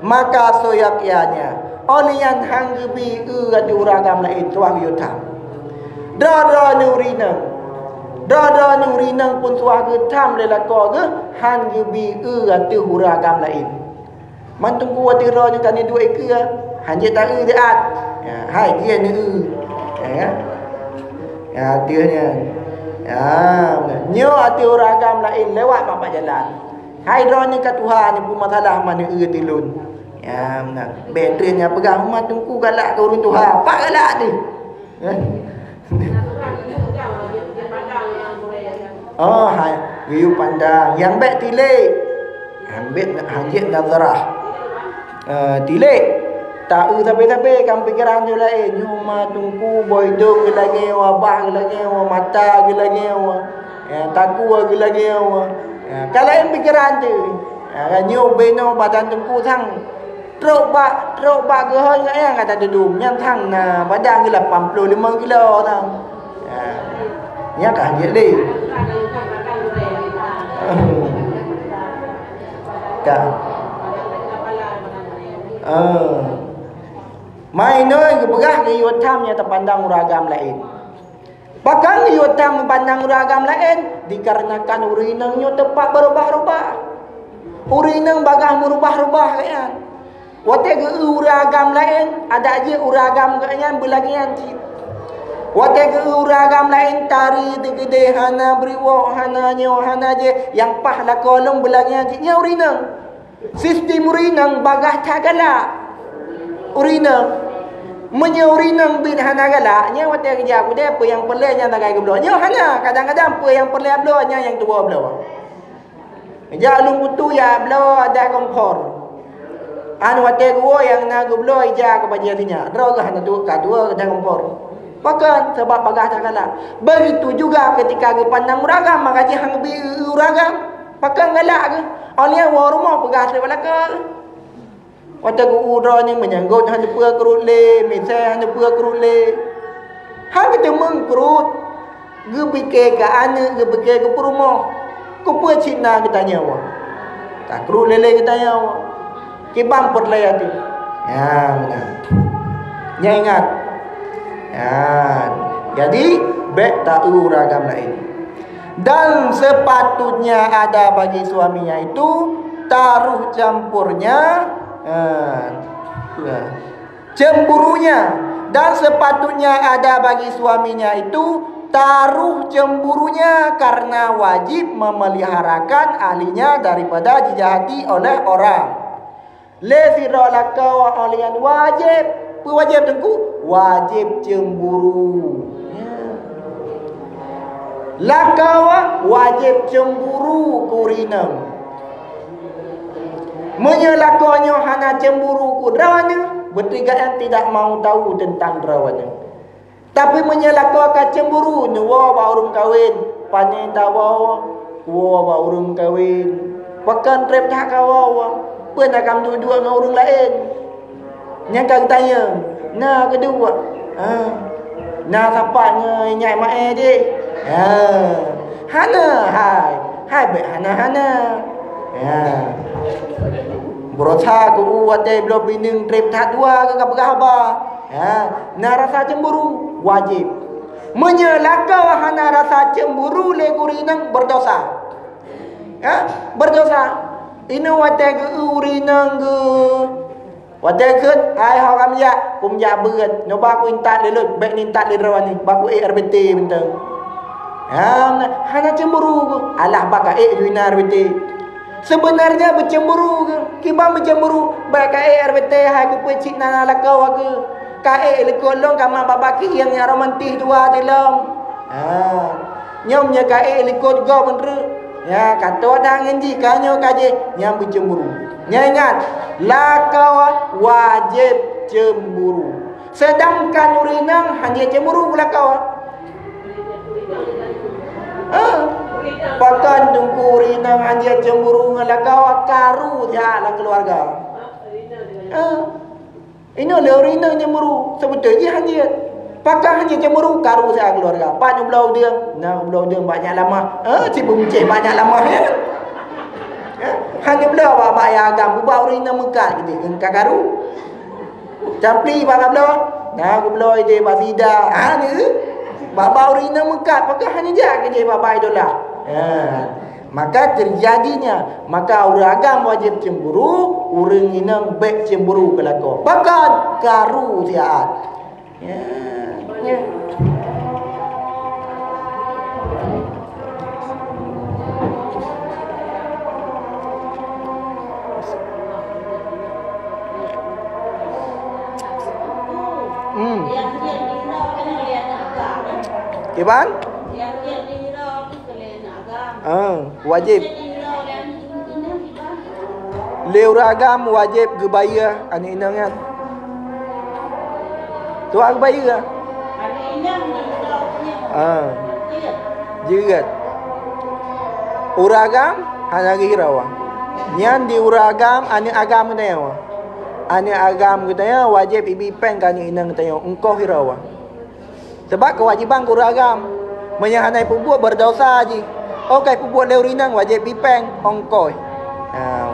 maka seyogyanya. Óh lheueh nyan hang geubri eu ateueh ureuëng agam laén, tuah geuyue tham. Droe-droe nibak ureuëng inong. Droe-droe nibak ureuëng inong pun tuah geutham lé lakoe geuh, hán geubri eu ateueh ureuëng agam laén. Man teungku ateueh droe nyoe ka neuduek ikeue, hán jeuet ta-eu siat. Ya, hai jeuet neu-eu. Ya kan? Ya, ateueh nyan. Ya, nyoe ateueh ureuëng agam laén lewat bak jalan. Hai droe nyoe ka tuha, nyoe peue masalah man neu-eu ateueh lôn. Ya, meunan. Bék treun nyan peugah, "Uma teungku galak keu ureuëng tuha." Pat galak teuh. Oh, hai, geuyue pandang. Nyang bék tilék. Nyang bék hanjeuet nazarah. Eh, tilék. Ta-eu sabe-sabe kan pikeran nyoe laén. Nyoe ma teungku, boh idong geulagée, wabah geulagée, mata geulagée, ya, takue geulagée. Ya, ka laén pikeran teuh. Ya, nyoe binoe badan teungku sang. Trok bak, trok bak geuhôi ngon nyang ka tatudum, nyang thang na badan geuh lapan ploh limong kilo thang. Ha. Nyan ka hanjeuet lé. Ka. Ah. Mai nyoe geupeugah geuyue tham nyang tapandang ureuëng agam laén. Pakon geuyue tham meupandang ureuëng agam laén? Dikarenakan ureuëng inong nyoe teumpat beurubah-rubah. Ureuëng inong bagaih meurubah-rubah geuh nyan. Watée geu-eu ureuëng agam laén, adak jeuet ureuëng agam geuh nyan beulagée nyan cit. Watée geu-eu ureuëng agam laén, tari teukeudeh hana bri wok, hana nyoe, hana jih, nyang paih lakoe lom beulagée nyan cit, nyan ureuëng inong. Sistem ureuëng inong bagaih that galak. Ureuëng inong, meunyoe ureuëng inong biet hana galak, nyan watée geujak keudée peue nyang peureulée nyan sagai geubloe. Nyoe hana, kadang-kadang peue nyang peureulée bloe nyan nyang tuwoe bloe. Jak lôn kutu jak bloe adak kompor. An watée geuwoe nyang na geubloe ija keu bajée sinyak. Droe geuh hana tuwoe ka tuwoe adak kompor. Pakon? Sabab bagaih that galak. Begitu juga ketika geupandang ureuëng agam, maka jih hana geubri eu ureuëng agam. Pakon galak geuh? Óh lheueh nyan woe rumoh peugah treb bak lakoe. Watée geu-eu droe nyoe meunyang gét hana peue keurot lé, misée hana peue keurot lé. Hana geuteumeung keurot, geupike keu aneuëk, geupike keu peurumoh. Keupeue cit na geutanyoe? Takeurot lé-lé geutanyoe. Kiban peureulée ateueh. Ya, meunan. Nyan ingat. Ya. Jadi, bék ta-eu ureuëng agam laén. Dan sepatutnya ada bagi suaminya itu taruh campurnya, eh, cemburunya. Dan sepatutnya ada bagi suaminya itu Taruh cemburunya karena wajib memeliharakan ahlinya daripada dijahati oleh orang. Lé sidroe lakoe awaknyan wajéb. Peue wajéb teungku? Wajéb cemburu. Lakoe wajéb cemburu keu ureueng inong. Meunyoe lakoe nyoe hana cemburu keu droeneuh, berarti gobnyan tidak mau tahu tentang droeneuh. Tapi meunyoe lakoe ka cemburu, neuwoe bak ureueng kawen, pane tawoe, woe bak ureueng kawen. Pakon treb that kawoe, peue na ka meuduek-duek ngon ureueng laén? Nyang ka geutanyong, na keuduek? Ha. Na sapat ngon inyak maé jih? Ha. Hana, hai. Hai bék hana-hana. Ya. Beurasa keu watée bloe pineung treb that dua ka peugah haba. Ha, na rasa cemburu, wajéb. Meunyoe lakoe hana rasa cemburu lé keu ureueng inong, beurdosa. Ha, beurdosa. Inoe watée geu ureueng inong geu, watée kheun, "Hai ho kameujak, kumeujak beuet, nyoe ba kuintat lé lôn, bék nintat lé droeneuh, ba kuék R B T mantong." Ha, hana cemburu, alah ba kaék lôn R B T. Seubeunarnya beucemburu keuh. Kiban beucemburu, bék kaék R B T hai keupeue cit na lakoe keuh. Kaék likot lôn ka mat babah kieng nyang romantis dua di lom. Ha. Nyoe meunyoe kaék likot gob meunreuk. Ya, ka tô that ngon jih, ka nyoe ka jih, nyan beucemburu. Nyan ingat, lakoe wajéb cemburu. Seudangkan ureueng inong hana cemburu keu lakoe. Eh, pakon teungku ureueng inong hana cemburu ngon lakoe, karu siat lam keuluwarga. Eh, inoe lé ureueng inong cemburu, seubeutôi jih hana. Pakon hana cemburu, karu siat keuluwarga. Pat neubloe udeueng, na neubloe udeueng bak nyak lamah. Eh, si beumuncéh bak nyak lamah nyan. Eh, hana neubloe bak, bak nyang agam, bak ureueng inong meukat keudéh, ka karu. Capli bak kabloe, na geubloe idéh bak sida. Ha, ni. Bak-bak ureueng inong meukat, pakon hana jak keudéh bak-bak idola. Ha. Maka terjadinya, maka ureueng agam wajéb cemburu, ureueng inong bék cemburu keu lakoe. Pakon? Karu siat. Ya, ya. Hmm. Kiban? Ah, wajéb. Lé ureueng agam wajéb geubayeue aneuk inong nyan. Tuha geubayeue. Ah. Jeuet. Ureueng agam hana geuhira. Nyan di ureueng agam, aneuk agam geutanyoe. Aneuk agam geutanyoe wajéb ibi péng keu aneuk inong geutanyoe, ongkoh hira. Sabab keuwajéban keu ureueng agam. Meunyoe hana ipeubuet, beurdosa jih. Óh ka ipeubuet lé ureueng inong, wajéb ibi péng ongkoh. Ha,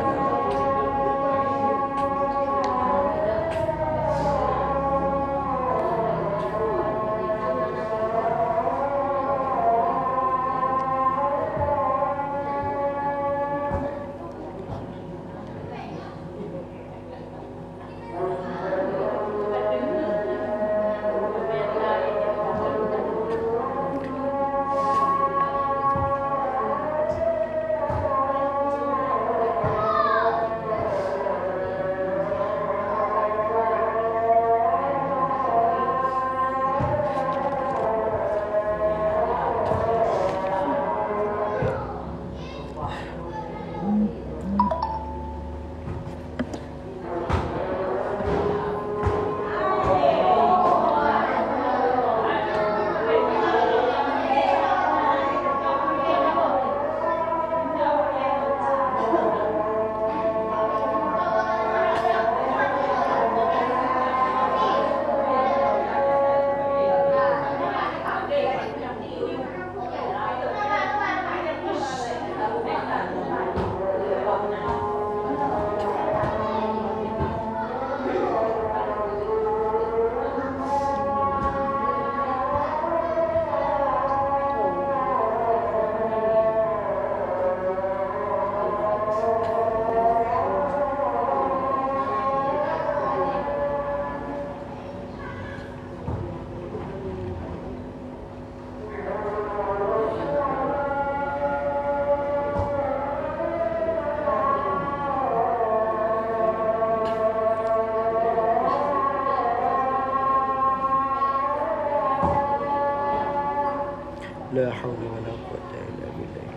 La haula wala quwwata illa billah.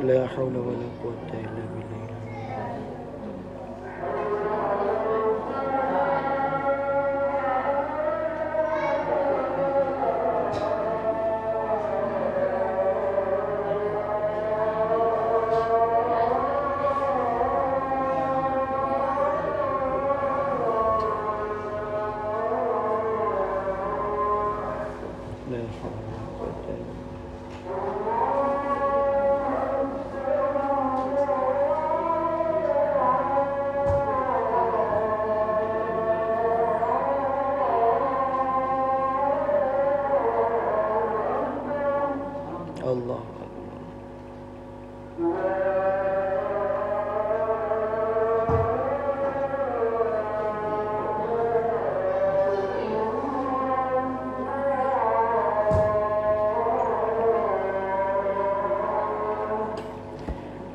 La haula wala quwwata illa billah. Allahu Akbar.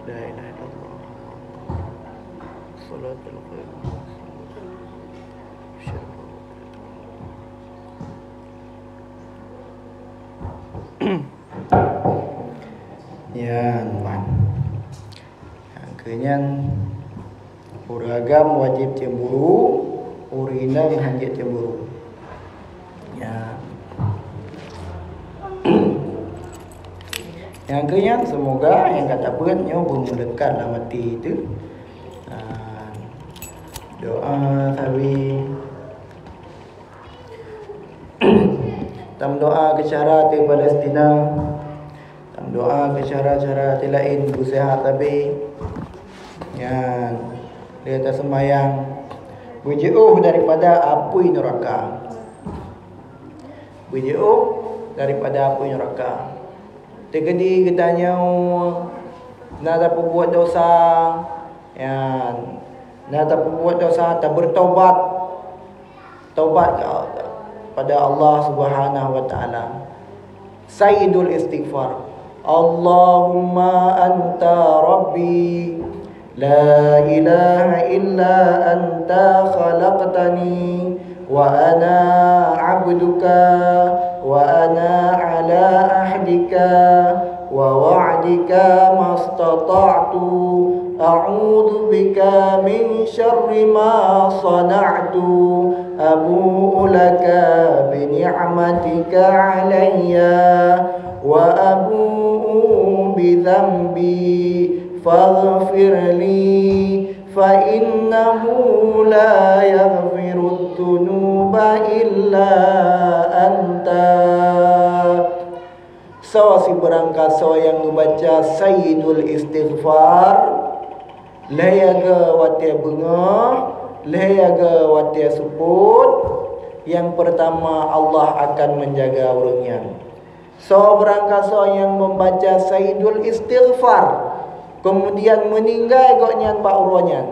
La ilaha illallah. Salatul khair. Nyan, man. Nyang keu nyan, ureueng agam wajéb cemburu, ureueng inong hanjeuet cemburu. Ya. Nyang keu nyan, seumoga nyang ka tabeuet nyoe beumeuleukat lam até teuh. Ah, doa sabe. Tameudoa keu syedara teuh Palestina. Tameudoa keu syedara-syedara teuh laén beuseuhat sabe. Nyan, lé taseumayang. Beujiôh daripada apui neuraka. Beujiôh daripada apui neuraka. Teukeudi geutanyoe na tapeubuet desya, nyan, na tapeubuet desya, tabeurtaubat, taubat kepada Allah Subhanahu wa Taala. Sayyidul istighfar. Allahumma anta rabbi, la ilaha illa anta khalaqtani, wa ana abduka, wa ana ala ahdika wa wa'dika mastata'tu, a'udzu bika min syarri ma sana'tu, abu'u laka bi ni'matika alayya wa abu'u bi dzanbi, faghfirli, fa innahu la yaghfirudz dzunuba illa anta. Soe sibeurangkasoe nyang geubaca Sayyidul Istighfar, lhée yagoe watée beungoh, lhée yagoe watée seupôt, nyang peurtama Allah akan meujaga ureuëng nyan. Soe beurangkasoe nyang membaca Sayyidul Istighfar, kemudian meuninggai gobnyan bak uroe nyan.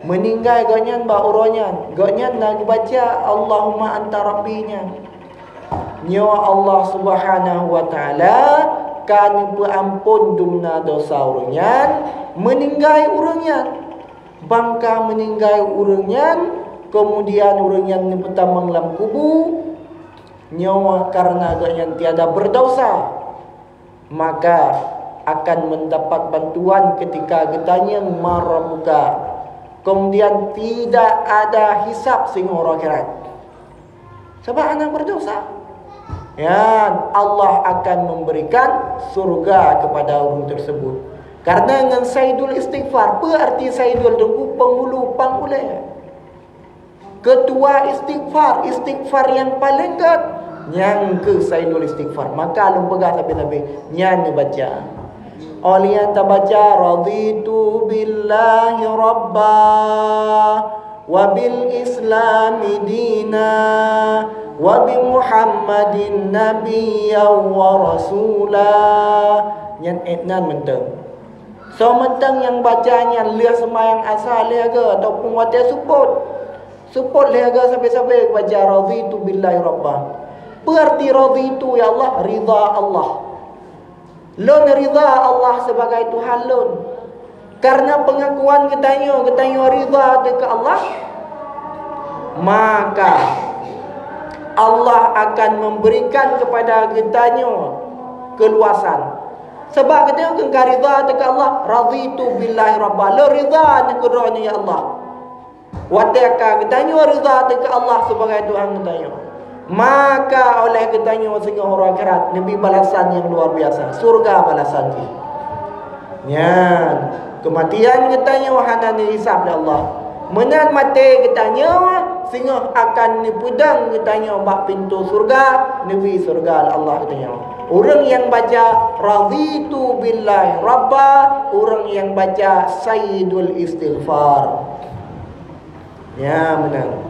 Meuninggai gobnyan bak uroe nyan, gobnyan na geubaca Allahumma anta rabbi nyan. Nyoe Allah Subhanahu wa Taala ka neupeuamphon dumna desya ureuëng nyan, meuninggai ureuëng nyan. Ban ka meuninggai ureuëng nyan, kemudian ureuëng nyan neupeutamong lam kubu, nyoe kareuna gobnyan tiada beudesya, maka akan mendapat bantuan ketika geutanyong man rabbuka. Kemudian tidak ada hisab singoh uroe akhirat. Sabab hana beudesya. Ya, Allah akan memberikan surga kepada orang tersebut. Karena ngon Sayyidul Istighfar, apa arti Sayyidul Teungku? Penghulu, pang ulée. Ketua istighfar, istighfar yang paling gét, nyang keu Sayyidul Istighfar. Maka lôn peugah sabe-sabe, nyan neubaca. Óh lheueh nyan tabaca, "Raditu billahi rabba, wa bil islami dina, wa bi Muhammadin nabiyya wa rasula." Nyan ék nan mantong. Soe mantong nyang baca nyan lheueh seumayang Asar lheueh goe ataupun watée seupôt. Seupôt lheueh goe sabe-sabe baca, "Raditu billahi rabba." Peue arti raditu, ya Allah? Ridha Allah. Lôn ridha Allah sibagai Tuhan lôn. Karena pengakuan geutanyoe, geutanyoe ridha teuh keu Allah, maka Allah akan memberikan kepada geutanyoe keluasan. Sabab geutanyoe keu ka ridha teuh keu Allah, "Raditu billahi rabba." Lôn ridha neuh keu droeneuh, ya Allah. Watée ka geutanyoe ridha teuh keu Allah sibagai Tuhan geutanyoe, maka oleh geutanyoe singoh uroe akhirat neubi balasan nyang luar biasa, syurga balasan jih. Nyan, keumatian geutanyoe hana neuhisab lé Allah. Meunan maté geutanyoe singoh akan neupeudong geutanyoe bak pintoe syurga, neubi syurga lé Allah geutanyoe. Ureuëng nyang baca, "Raditu billahi rabba", ureuëng nyang baca Sayyidul Istighfar. Ya, meunan.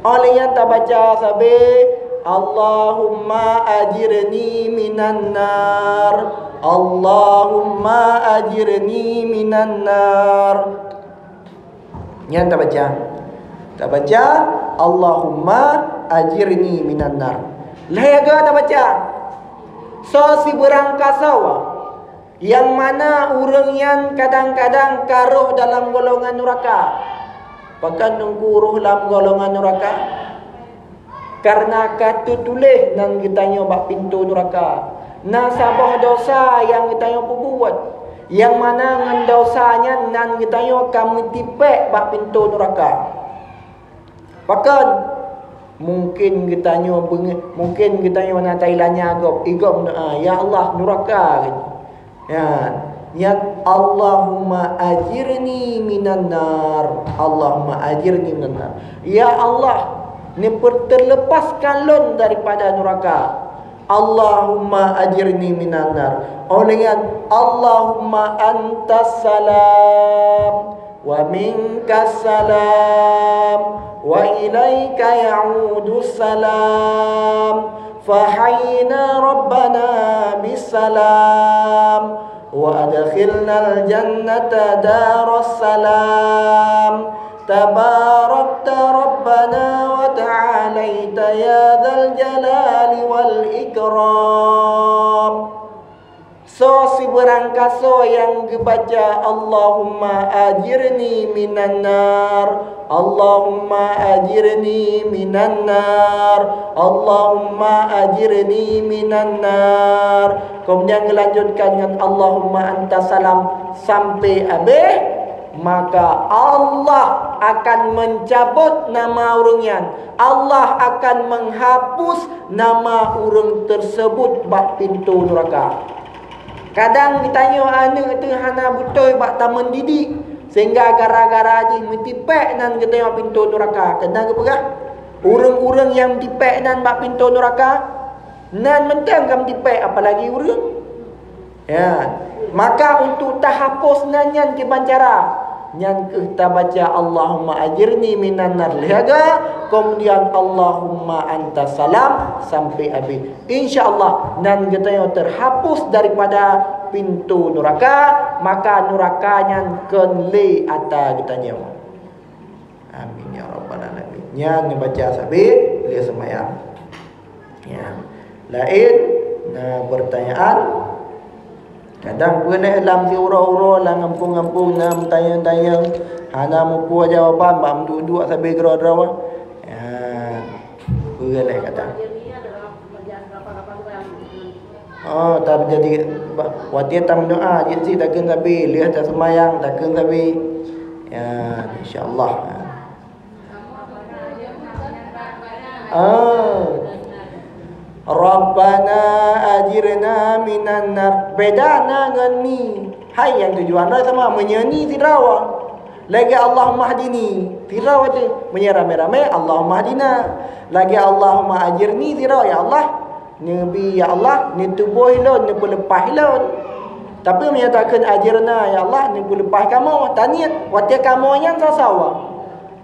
Óh lheueh nyan tabaca sabe, "Allahumma ajirni minan nar. Allahumma ajirni minan nar." Nyan tabaca. Tabaca, "Allahumma ajirni minan nar." Lhée goe tabaca. Soe sibeurangkasoe nyang mana ureuëng nyan kadang-kadang ka rhoh dalam golongan nuraka. Pakon Teungku rhoh lam golongan nuraka? Kareuna ka teutuléh nan geutanyoe bak pintoe nuraka. Na saboh desya nyang geutanyoe peubuet, nyang mana ngon desya nyan nan geutanyoe ka meutipék bak pintoe nuraka. Pakon? Mungken geutanyoe beunge-, mungken geutanyoe na tailanya gob, i gob meudoa, "Ya Allah, nuraka." Nyan, nyan, "Allahumma ajirni minan nar. Allahumma ajirni minan nar." Ya Allah, neupeuterlepaskan lôn daripada nuraka. "Allahumma ajirni minan nar." Óh lheueh nyan, "Allahumma antas salam, wa minkas salam, wa ilaika ya'udus salam. Fahayyina rabbana bis salam, wa adkhilnal jannata daras salam. Tabarakta rabbana wa ta'alaita ya dzal jalali wal ikram." Soe sibeurangkasoe nyang geubaca, "Allahumma ajirni minan nar, Allahumma ajirni minan nar, Allahumma ajirni minan nar," keumudian geulanjutkan ngon, "Allahumma antas salam," sampai habéh, maka Allah akan mencabut nama ureuëng nyan. Allah akan menghapus nama ureuëng tersebut bak pintoe nuraka. Kadang geutanyoe aneuëk teuh hana beutôi bak tameun didik, sehingga gara-gara jih meutipék nan geutanyoe pintoe nuraka. Keunan geupeugah, ureuëng-ureuëng nyang meutipék nan bak pintoe nuraka, nan mantong ka meutipék, apalagi ureuëng. Ya, maka untuk tahapus nan nyan kiban cara, nyan kheueh tabaca, "Allahumma ajirni minan nar" lheueh goe, keumudian, "Allahumma antas salam" sampai habéh. Insya Allah, nan geutanyoe terhapus daripada pintoe nuraka, maka nuraka nyan kon lé ata geutanyoe. Amin ya rabbal alamin. Nyan neubaca sabe lheueh seumayang. Ya. Laén na pertanyaan? Kadang peue lé lam siuroe-uroe, lam gampông-gampông na meutanyong-tanyong, hana muphom jawaban, bak meuduek-duek sabe keudroe-droe. Ya. Peue lé kadang. Oh, tapi jadi, ba-, watée tameudoa, jeuet sit takheun sabe, lheueh taseumayang, takheun sabe. Ya, insya Allah. Ah. Rabbana ajirna minan nar. Beda na ngon ni. Hai nyang tujuan droe sama, meunyoe ni sidroe. Lagée Allahumma hdini, sidroe teuh. Meunyoe ramé-ramé, Allahumma hdina. Lagée Allahumma ajirni sidroe, ya Allah, neubi, ya Allah, neutuboh lôn, neupeuleupah lôn. Tapi meunyoe takheun ajirna, ya Allah, neupeuleupah kamoe, taniet, watée kamoe nyan sasawa.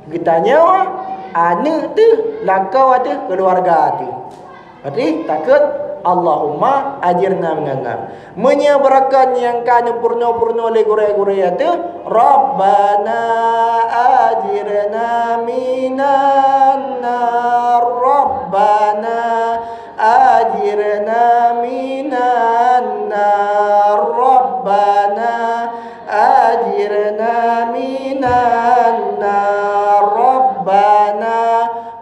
Geutanyoe aneuëk teuh, lakoe teuh, keuluwarga teuh. Berarti takheun, Allahumma ajirna minan nar. Meunyoe beurakan nyang ka neupeurunoe-peurunoe lé gurée-gurée teuh, Rabbana ajirna minan nar, Rabbana ajirna minan nar, Rabbana ajirna minan nar, Rabbana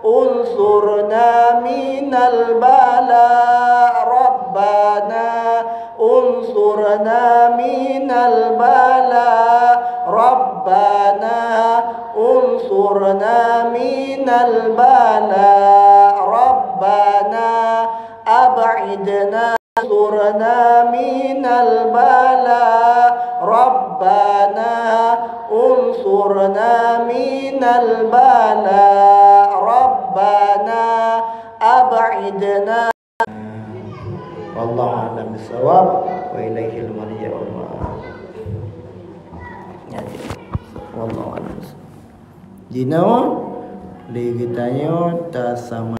unsurna minal bala, Rabbana unsurna minal bala, Rabbana unsurna minal bala, Rabbana ab'idna unsurna minal bala, Rabbana unsurna minal bala, Rabbana ab'idna. Wallahu a'lam bissawab, wa ilaihil marji' wal ma'ab. Wallahu a'lam. Jinoe lé geutanyoe tasama